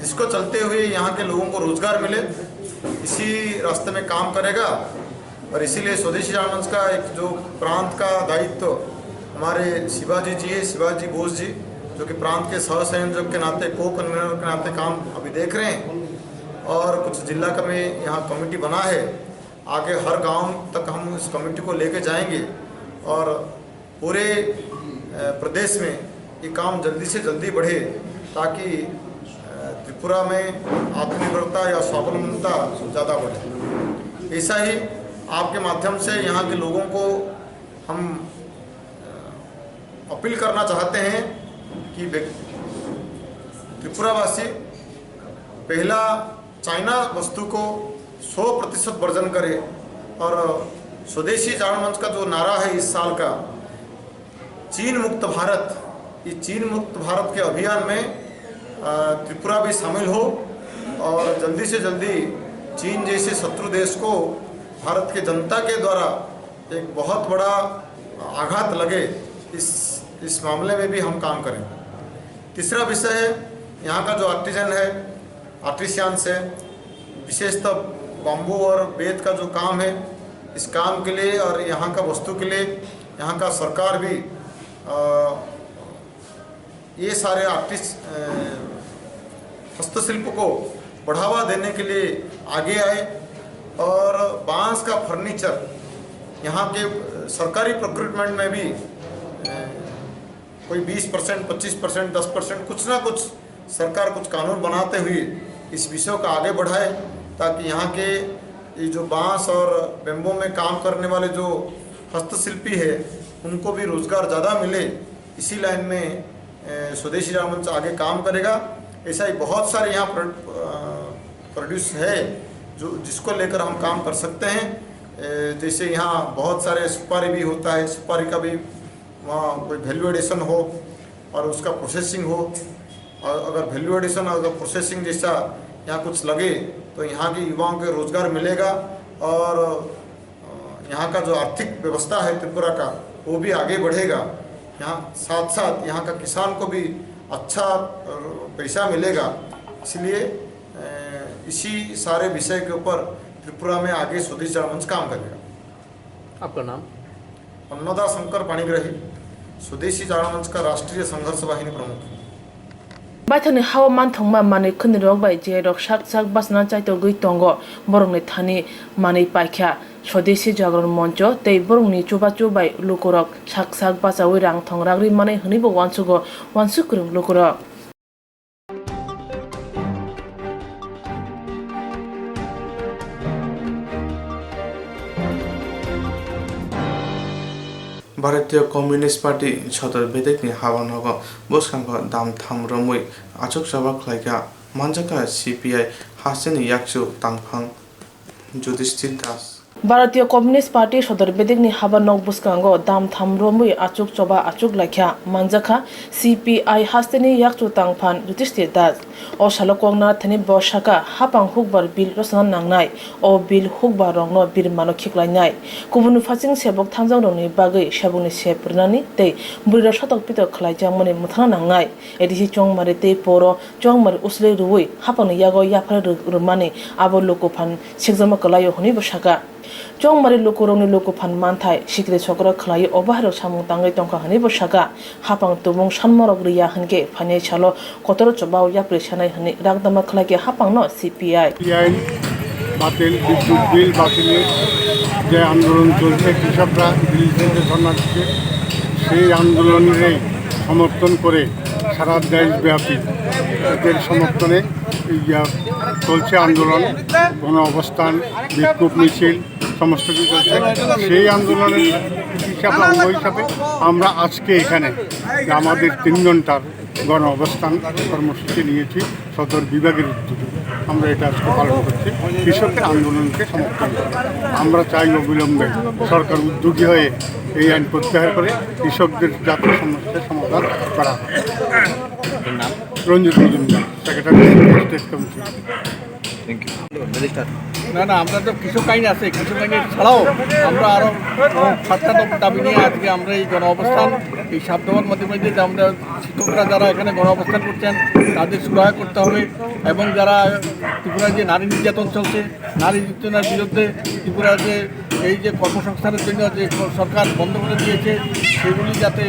जिसको चलते हुए यहाँ के लोगों को रोज़गार मिले, इसी रास्ते में काम करेगा। और इसीलिए स्वदेशी जाण मंच का एक जो प्रांत का दायित्व हमारे शिवाजी जी है, शिवाजी बोस जी, जो कि प्रांत के सह संयोजक के नाते, को कन्वीनर के नाते काम अभी देख रहे हैं और कुछ जिला का में यहाँ कमेटी बना है। आगे हर गांव तक हम इस कमेटी को लेके जाएंगे और पूरे प्रदेश में ये काम जल्दी से जल्दी बढ़े, ताकि त्रिपुरा में आत्मनिर्भरता या स्वावलंबनता ज़्यादा बढ़े। ऐसा ही आपके माध्यम से यहाँ के लोगों को हम अपील करना चाहते हैं कि त्रिपुरावासी पहला चाइना वस्तु को सौ प्रतिशत वर्जन करें और स्वदेशी जाण मंच का जो नारा है इस साल का, चीन मुक्त भारत, इस चीन मुक्त भारत के अभियान में त्रिपुरा भी शामिल हो और जल्दी से जल्दी चीन जैसे शत्रु देश को भारत के जनता के द्वारा एक बहुत बड़ा आघात लगे, इस इस मामले में भी हम काम करें। तीसरा विषय है यहाँ का जो आर्टिजन है, आर्टिशियंस है, विशेषतः बाम्बू और बेंत का जो काम है, इस काम के लिए और यहाँ का वस्तु के लिए यहाँ का सरकार भी आ, ये सारे आर्टिस्ट हस्तशिल्प को बढ़ावा देने के लिए आगे आए और बांस का फर्नीचर यहाँ के सरकारी प्रोक्यूरमेंट में भी कोई बीस परसेंट, पच्चीस परसेंट, दस परसेंट कुछ ना कुछ सरकार कुछ कानून बनाते हुए इस विषय को आगे बढ़ाए, ताकि यहाँ के ये जो बांस और बेम्बो में काम करने वाले जो हस्तशिल्पी है उनको भी रोज़गार ज़्यादा मिले। इसी लाइन में स्वदेशी रामंच आगे काम करेगा। ऐसा ही बहुत सारे यहाँ प्रोड्यूस है जो जिसको लेकर हम काम कर सकते हैं। ए, जैसे यहाँ बहुत सारे सुपारी भी होता है, सुपारी का भी वहाँ कोई वैल्यू एडिशन हो और उसका प्रोसेसिंग हो। और अगर वैल्यू एडिशन, अगर प्रोसेसिंग जैसा यहाँ कुछ लगे, तो यहाँ के युवाओं के रोजगार मिलेगा और, अ, यहाँ का जो आर्थिक व्यवस्था है त्रिपुरा का, वो भी आगे बढ़ेगा। यहाँ साथ साथ यहाँ का किसान को भी अच्छा, अ, पैसा मिलेगा। इसलिए, अ, इसी सारे विषय के ऊपर त्रिपुरा में आगे स्वदेशी जागरण मंच काम करेगा। आपका नाम? अन्नदा शंकर पाणिग्राही, स्वदेशी जागरण मंच का राष्ट्रीय संघर्ष वाहिनी प्रमुख। Baithangni hao manthokma manwi khwnirok bai je rok sak sak bachana chaitogwi tongo, borokni thani manwi paikha. Swadeshi Jagran Moncho tei borokni chubachu bai lukurok sak sak bachaui rang thong ragri manwi hwnwibo uansugo uansuk kwrwng lukurok. Bharatiya Communist Party sodor bedekni habanogo bwskango dam tham romwi achukchaba khlaikha, manjakha C P I hasteni yakchu tangphang Judishthir Das. Bharatiya Communist Party sodor bedekni habanok bwskango dam tham romwi achuk choba achuk laikha, manjakha C P I hasteni yakchu tangphan Judishthir Das. O salo kokna thani bo saka, hapang hukbar bill rwchana nangnai, o bill hukbar rokno birmano khiklainai. Kubun phasing sebok thangjak rokni bagwi sebokni sep rwnani tei bwrwirok sotok pitok khlaijakmani mwthangna nangnai. A D C Chongmari tei Poro Chongmari usle rwui hapangni yago yaphar rw-, rwmani abo lukuphan sikjakma kwlaio hwnwi bo saka. Chongmari lukurokni lukuphan manthai sikri sokro khlaiwi o bahairok samung tangwi tongkha hwnwi bo saka. Hapang tubung sanmarok rwya hwnkhe phainai salo kotoro chobao yapri sanai hwnwi rakdama khlaikhe hapangno C P I. আইন বাতিল, বিদ্যুৎ বিল বাতিলের যে আন্দোলন চলছে, কৃষকরা দিল্লিতে ধর্ণা দিচ্ছে, সেই আন্দোলনেরই সমর্থন করে সারা দেশব্যাপী এদের সমর্থনে এই, আহ, চলছে আন্দোলন, গণ অবস্থান, বিক্ষোভ মিছিল, সমস্ত কিছু চলছে। সেই আন্দোলনের হিসাবে, অঙ্গ হিসাবে আমরা আজকে এখানে যে আমাদের তিন ঘন্টার গণ অবস্থান কর্মসূচি নিয়েছি সদর বিভাগের উদ্যোগে। আমরা এটা আজকে পালন করছি কৃষকের আন্দোলনকে সমর্থন করে। আমরা চাই অবিলম্বে সরকার উদ্যোগী হয়ে এই আইন প্রত্যাহার করে কৃষকদের যাতে সমস্যার সমাধান করা হয়। আপনার নাম? Ranjit Majumder, secretary, state committee. Thank you. Minister. না, না, আমরা তো কৃষক আইন আছে, কৃষক আইন ছাড়াও আমরা আরো সাতটা দফা দাবি নিয়ে আজকে আমরা এই গণ অবস্থান, এই সাত দফার মধ্যে মধ্যে যে আমরা শিক্ষকরা যারা এখানে গণ অবস্থান করছেন, তাদের সুরাহা করতে হবে এবং যারা ত্রিপুরায় যে নারী নির্যাতন চলছে, নারী নির্যাতনের বিরুদ্ধে ত্রিপুরা যে এই যে কর্মসংস্থানের জন্য যে সরকার বন্ধ করে দিয়েছে, সেগুলি যাতে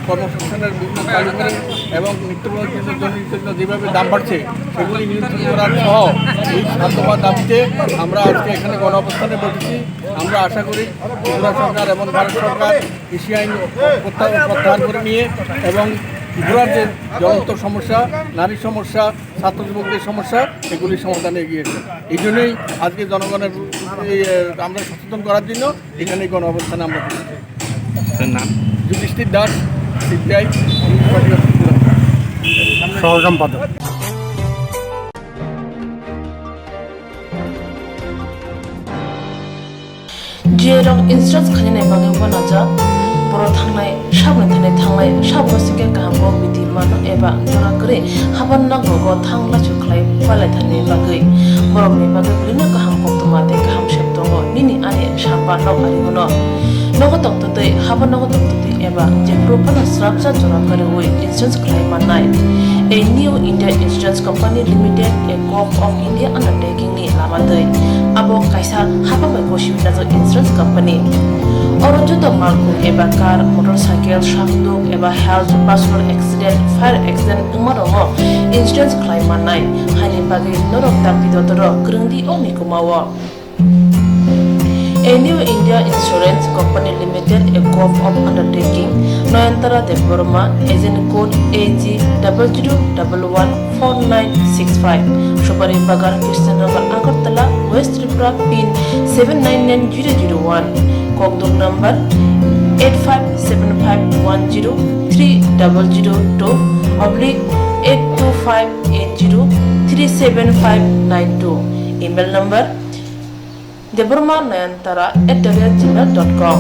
কর্মসংস্থানের বিঘ্ন চালু করে এবং নিত্য প্রয়োজনীয় জন্য যেভাবে দাম বাড়ছে, সেগুলি নিয়ন্ত্রণ করার সহ এই সাত দফা দাবিতে আমরা আজকে এখানে গণ অবস্থানে বসেছি। আমরা আশা করি ত্রিপুরা সরকার এবং ভারত সরকার কৃষি আইন প্রত্যাহার, প্রত্যাহার করে নিয়ে এবং ত্রিপুরার যে জ্বলন্ত সমস্যা, নারী সমস্যা, ছাত্র যুবকদের সমস্যা, এগুলি সমাধানে এগিয়ে এসে এই জন্যই আজকে জনগণের এই, এ, আমরা সচেতন করার জন্য এখানে গণ অবস্থান আমরা করছি। আপনার নাম? যুধিষ্ঠির দাস, সিপিআই, সহ সম্পাদক। Jerok insurance khainani bagwi uanajak, borok thangnai, saboni thani thangnai, saboni singkhe kaham kok bidi mano eba jora kwrwi haban nokrogo thang lachu khlai pailaithani bagwi. Borokni bagwi bwrwino kaham koktwma tei kaham sep tongo, nini ani samba nok arimono. Nogo tongtwtwi, haban nogo tongtwtwi eba jephuru phano swrapsa jora kwrwi insurance khlai mannai. A New India Insurance Company Limited, a Corp of India undertaking ni lama twi. Abo kaisa hapang bai gosiwi najak insurance company. Oro joto malkhung eba car, motorcycle, sakduk eba health, personal accident, fire accident wngma rokno insurance khlai mannai. Haini bagwi norok dakti dotoro kwrwngdi o mikumao. A New India Insurance Company Limited, a Corp of Undertaking, Noyantara Debbarma, agent code A G double zero double one four nine six five, Supari Bagan, Krishnanagar, Agartala, West Tripura, pin seven nine nine zero zero one, Kokduk number eight five seven five one zero three double zero two oblique eight two five eight zero three seven five nine two, email number Debbarma Nayantara at the rate gmail dot com.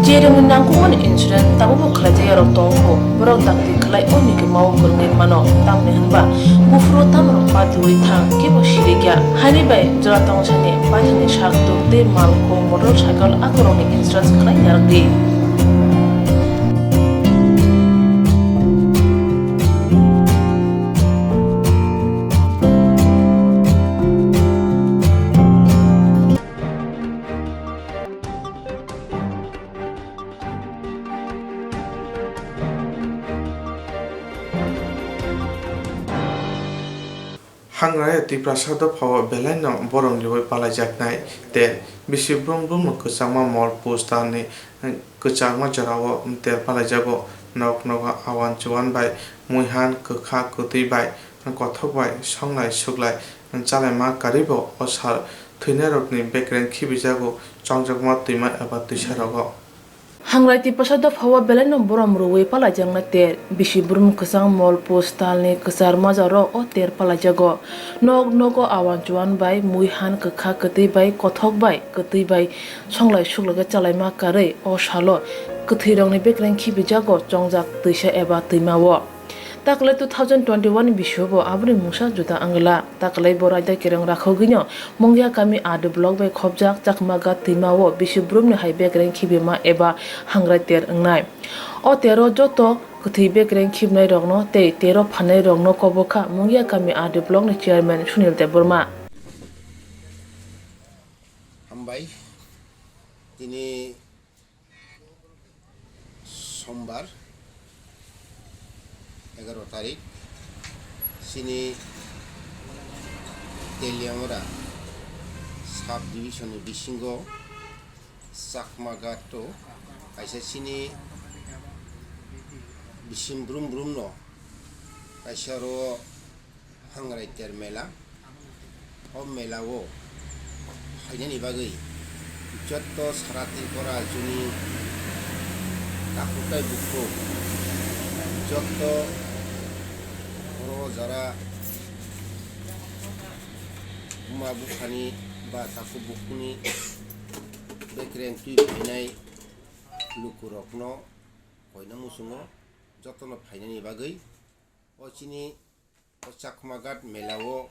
Jerwngni nangkukmani insurance tabukbo khlaijak yarok tongo, borok dakti khlai o nigwmao kwrwngwi mano, tamni hwnba buphuru tamrok patiwi thang, kebo sirikya. Haini bai jora tongthani paithakni sak tuk tei malkhung, motorcycle akorokni insurance khlai narwkdi. Hangraya Tiprasa dophao belaino borom riwi palaijaknai ter, bisi brum brumno kwchangma mol postalni kwchangma jorao ter palaijago. Nok nogo awan chuan bai, muihan kwkha kwtwi bai, kothok bai songlai suklai chalaima karwibo o sal thwinairokni bekreng khibijago chongjakma twima eba twisarogo. Hangrai Tiprasa dophao belaino borom rwui palaijaknai ter, bisi brum kwchang mol postalni kwchar majarok o ter palaijago. Nok nogo awan chuan bai, muihan kwkha kwtwi bai, kothok bai kwtwi bai songlai suklai chalaima karwi o salo kwthwirokni bekreng khibijago chongjak twisa eba twimao. Taklai two thousand twenty-one ni bisio bo aboni mungsa juda wngla. Taklai bo raida kereng rakhogwino Mungya kami R D block bai khopjak Chakmagat twima o bisi brumni hai bekreng khibima eba hangrai ter wngnai. O tero joto kwthwi bekreng khibnai rokno tei tero phanai rokno kobokha Mungya kami R D block ni chairman Sunil Debbarma. Hambai, tini Sombar, egaroh tarik, chini Teliamura sub division ni bisingo Chakmagato kaisa chini bising brum brum no kaisa oro Hangrai ter mela. O mela o phainani bagwi jotto sara Tripura juni takhuk tai bukhuk, jotto oro jara buma buphani ba takhuk bukhukni bekreng twi phainai lukurokno koina muchungo jottono phainani bagwi o chini O Chakmaghat mela o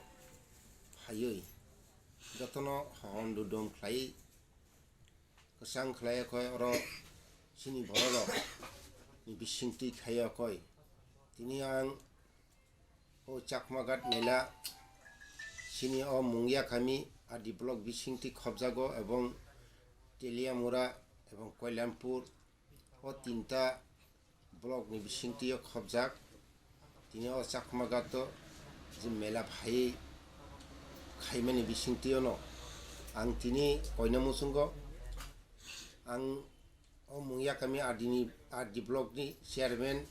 phaiwi jotono hon dudum khlai kwchang khlai koi oro chini bororok ni bisingtwi khai koi. Tini ang o Chakmaghat mela chini o Mungya kami R D block bisingtwi khopjago ebong Teliamura ebong Koilampur o tinta block ni bisingtwi o khopjak. Tini o Chakmaghat o je mela phai khaimani bisingtwi o no ang tini koina muchungo ang o Mungya kami R D ni R D block ni chairman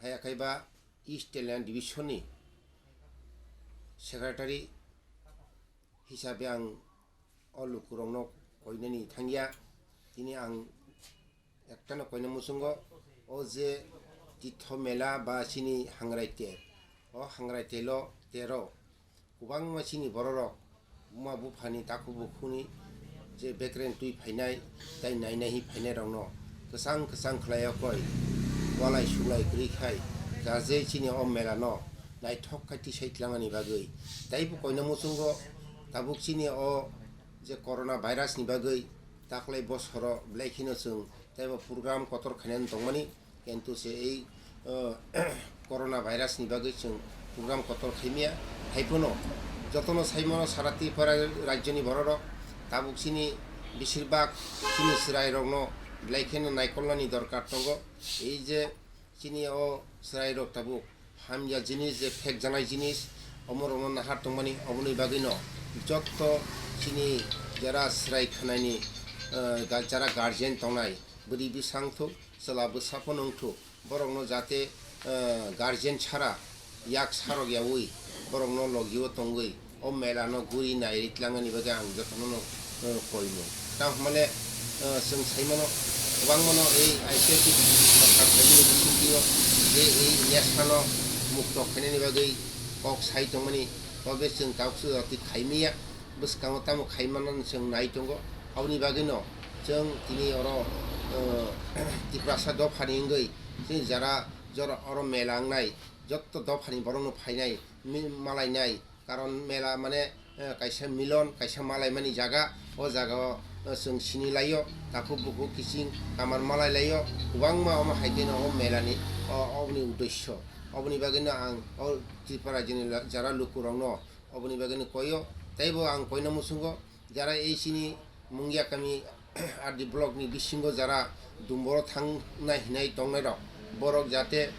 hai akhaiba East Teliang division ni secretary hisabe ang o lukurokno koinani thangya. Tini ang ektano koina muchungo o je Tirtho mela ba chini Hangrai tel, o Hangrai telo tero kwbangma chini bororok buma buphani takhuk bukhukni je bekreng twi phainai tai nainai hi phainairokno kwchang kwchang khlai koi walai sulai kwrwi khai, ja je chini o mela no naithok khai tisai tlangnani bagwi. Taibo koina muchungo tabuk chini o je corona virus ni bagwi taklai bosoro belai kheno chwng taibo program kotor khainani tongmani, kintu se ei, o, corona virus ni bagwi chwng program kotor khaimya. Haiphano jotono saimano sara Tripura rajyoni bororok tabuk chini besirbak chini chwrairokno belai kheno naikolnani dorkar tongo. Ei je chini o chwrairok tabuk hamya jinis je phekjaknai jinis, omorokno nahar tongmani, oboni bagwino jotto chini jara chwrai khwnaini, eh, ga-, jara guardian tongnai, bwrwi bwsa wngthok, chwla bwsa phano wngthok, borokno jate, eh, guardian sara yak sarok yaui borokno logio tongwi o mela no guri nai ri tlangnani bagwi ang jotono no, eh, koimung. Tamo hwnmale, eh, chwng saimano kwbangmano ei I P F T sorkar phaimani bisingtwio je ei nesano mukto khainani bagwi kok sai tongmani, Tobe chwng kauksu jati khaimaya, bwskango tamo khaimanani chwng nai tongo. Aboni bagwino chwng tini oro, eh, Tiprasa dophani wngwi chini jara jora oro mela wngnai, jotto dophani borokno phainai, mi-, malainai. Karon mela mane, eh, kaisa milon, kaisa malaimani jaga. O jagao, eh, chwng sini laio, takhuk bukhuk kiching kamar malai laio. Kwbangma omo hai kheno o melani, o, oboni uddesyo. Oboni bagwino ang o Tripura raijoni la-, jara lukurokno oboni bagwino koio. Teibo ang koina muchungo, jara ei chini Mungia kami R D block ni bisingo jara Dumboro thangnai hinai tongnai rok, borok jate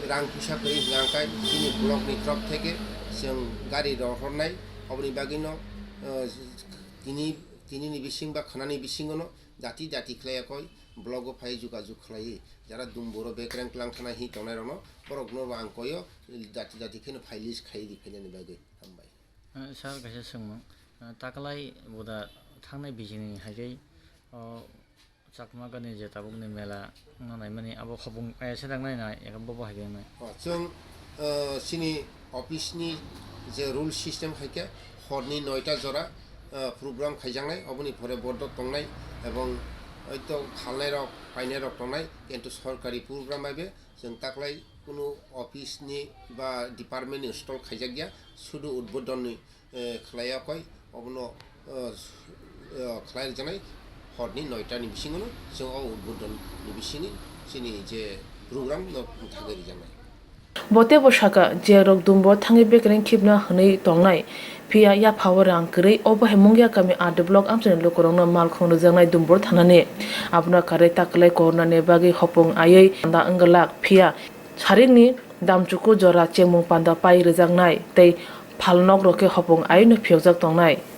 rang puisa kwrwi hwnka hwnkhe chini block ni torop theke chwng gari rohornai. Oboni bagwino, eh, tini, tini ni bising ba khwnani bisingono jati jati khlai yakoi block o phai jogajog khlaiwi jara Dumboro bekreng twlang thana hi tongnai rokno borokno bo ang koio jati jati kheno phai list khai di phainani bagwi. Hambai. Eh, sir, kaisa swngmung. Eh, taklai buda thangnai bisingni hai khe, o, Chakma gani je tabukni mela wngna naimani abo hopung, eh, sedang nai na, eka bobo hai khe wngnai. O, chwng, eh, chini office ni je rule system hai khe horni noita jora, eh, program khaijaknai, oboni pore bodo tongnai, ebong oito khalnai rok, painai rok tongnai, kintu sorkari program bai be chwng taklai kunu office ni ba department ni stall khaijak ya, sudu udbodon ni, eh, khlai ya koi, obono, eh, eh, khlai rwjaknai horni noita ni bisingo no chwng o udbodon ni bisingni chini je program no thangwi rwjaknai. Bo teibo sakha, je rok Dumboro thangwi bekereng khibna hwnwi tongnai, phiya yaphao rang kwrwi, obo hai Mungia kami R D block amchaini lukurokno malkhung rwjaknai Dumboro thanani. Abono karwi taklai corona ni bagwi hopung aiwi panda wngwlak, phiya Saringni damchuku jora chengmung panda pai rwjaknai tei phalnok rok khe hopung aino phiyokjak tongnai.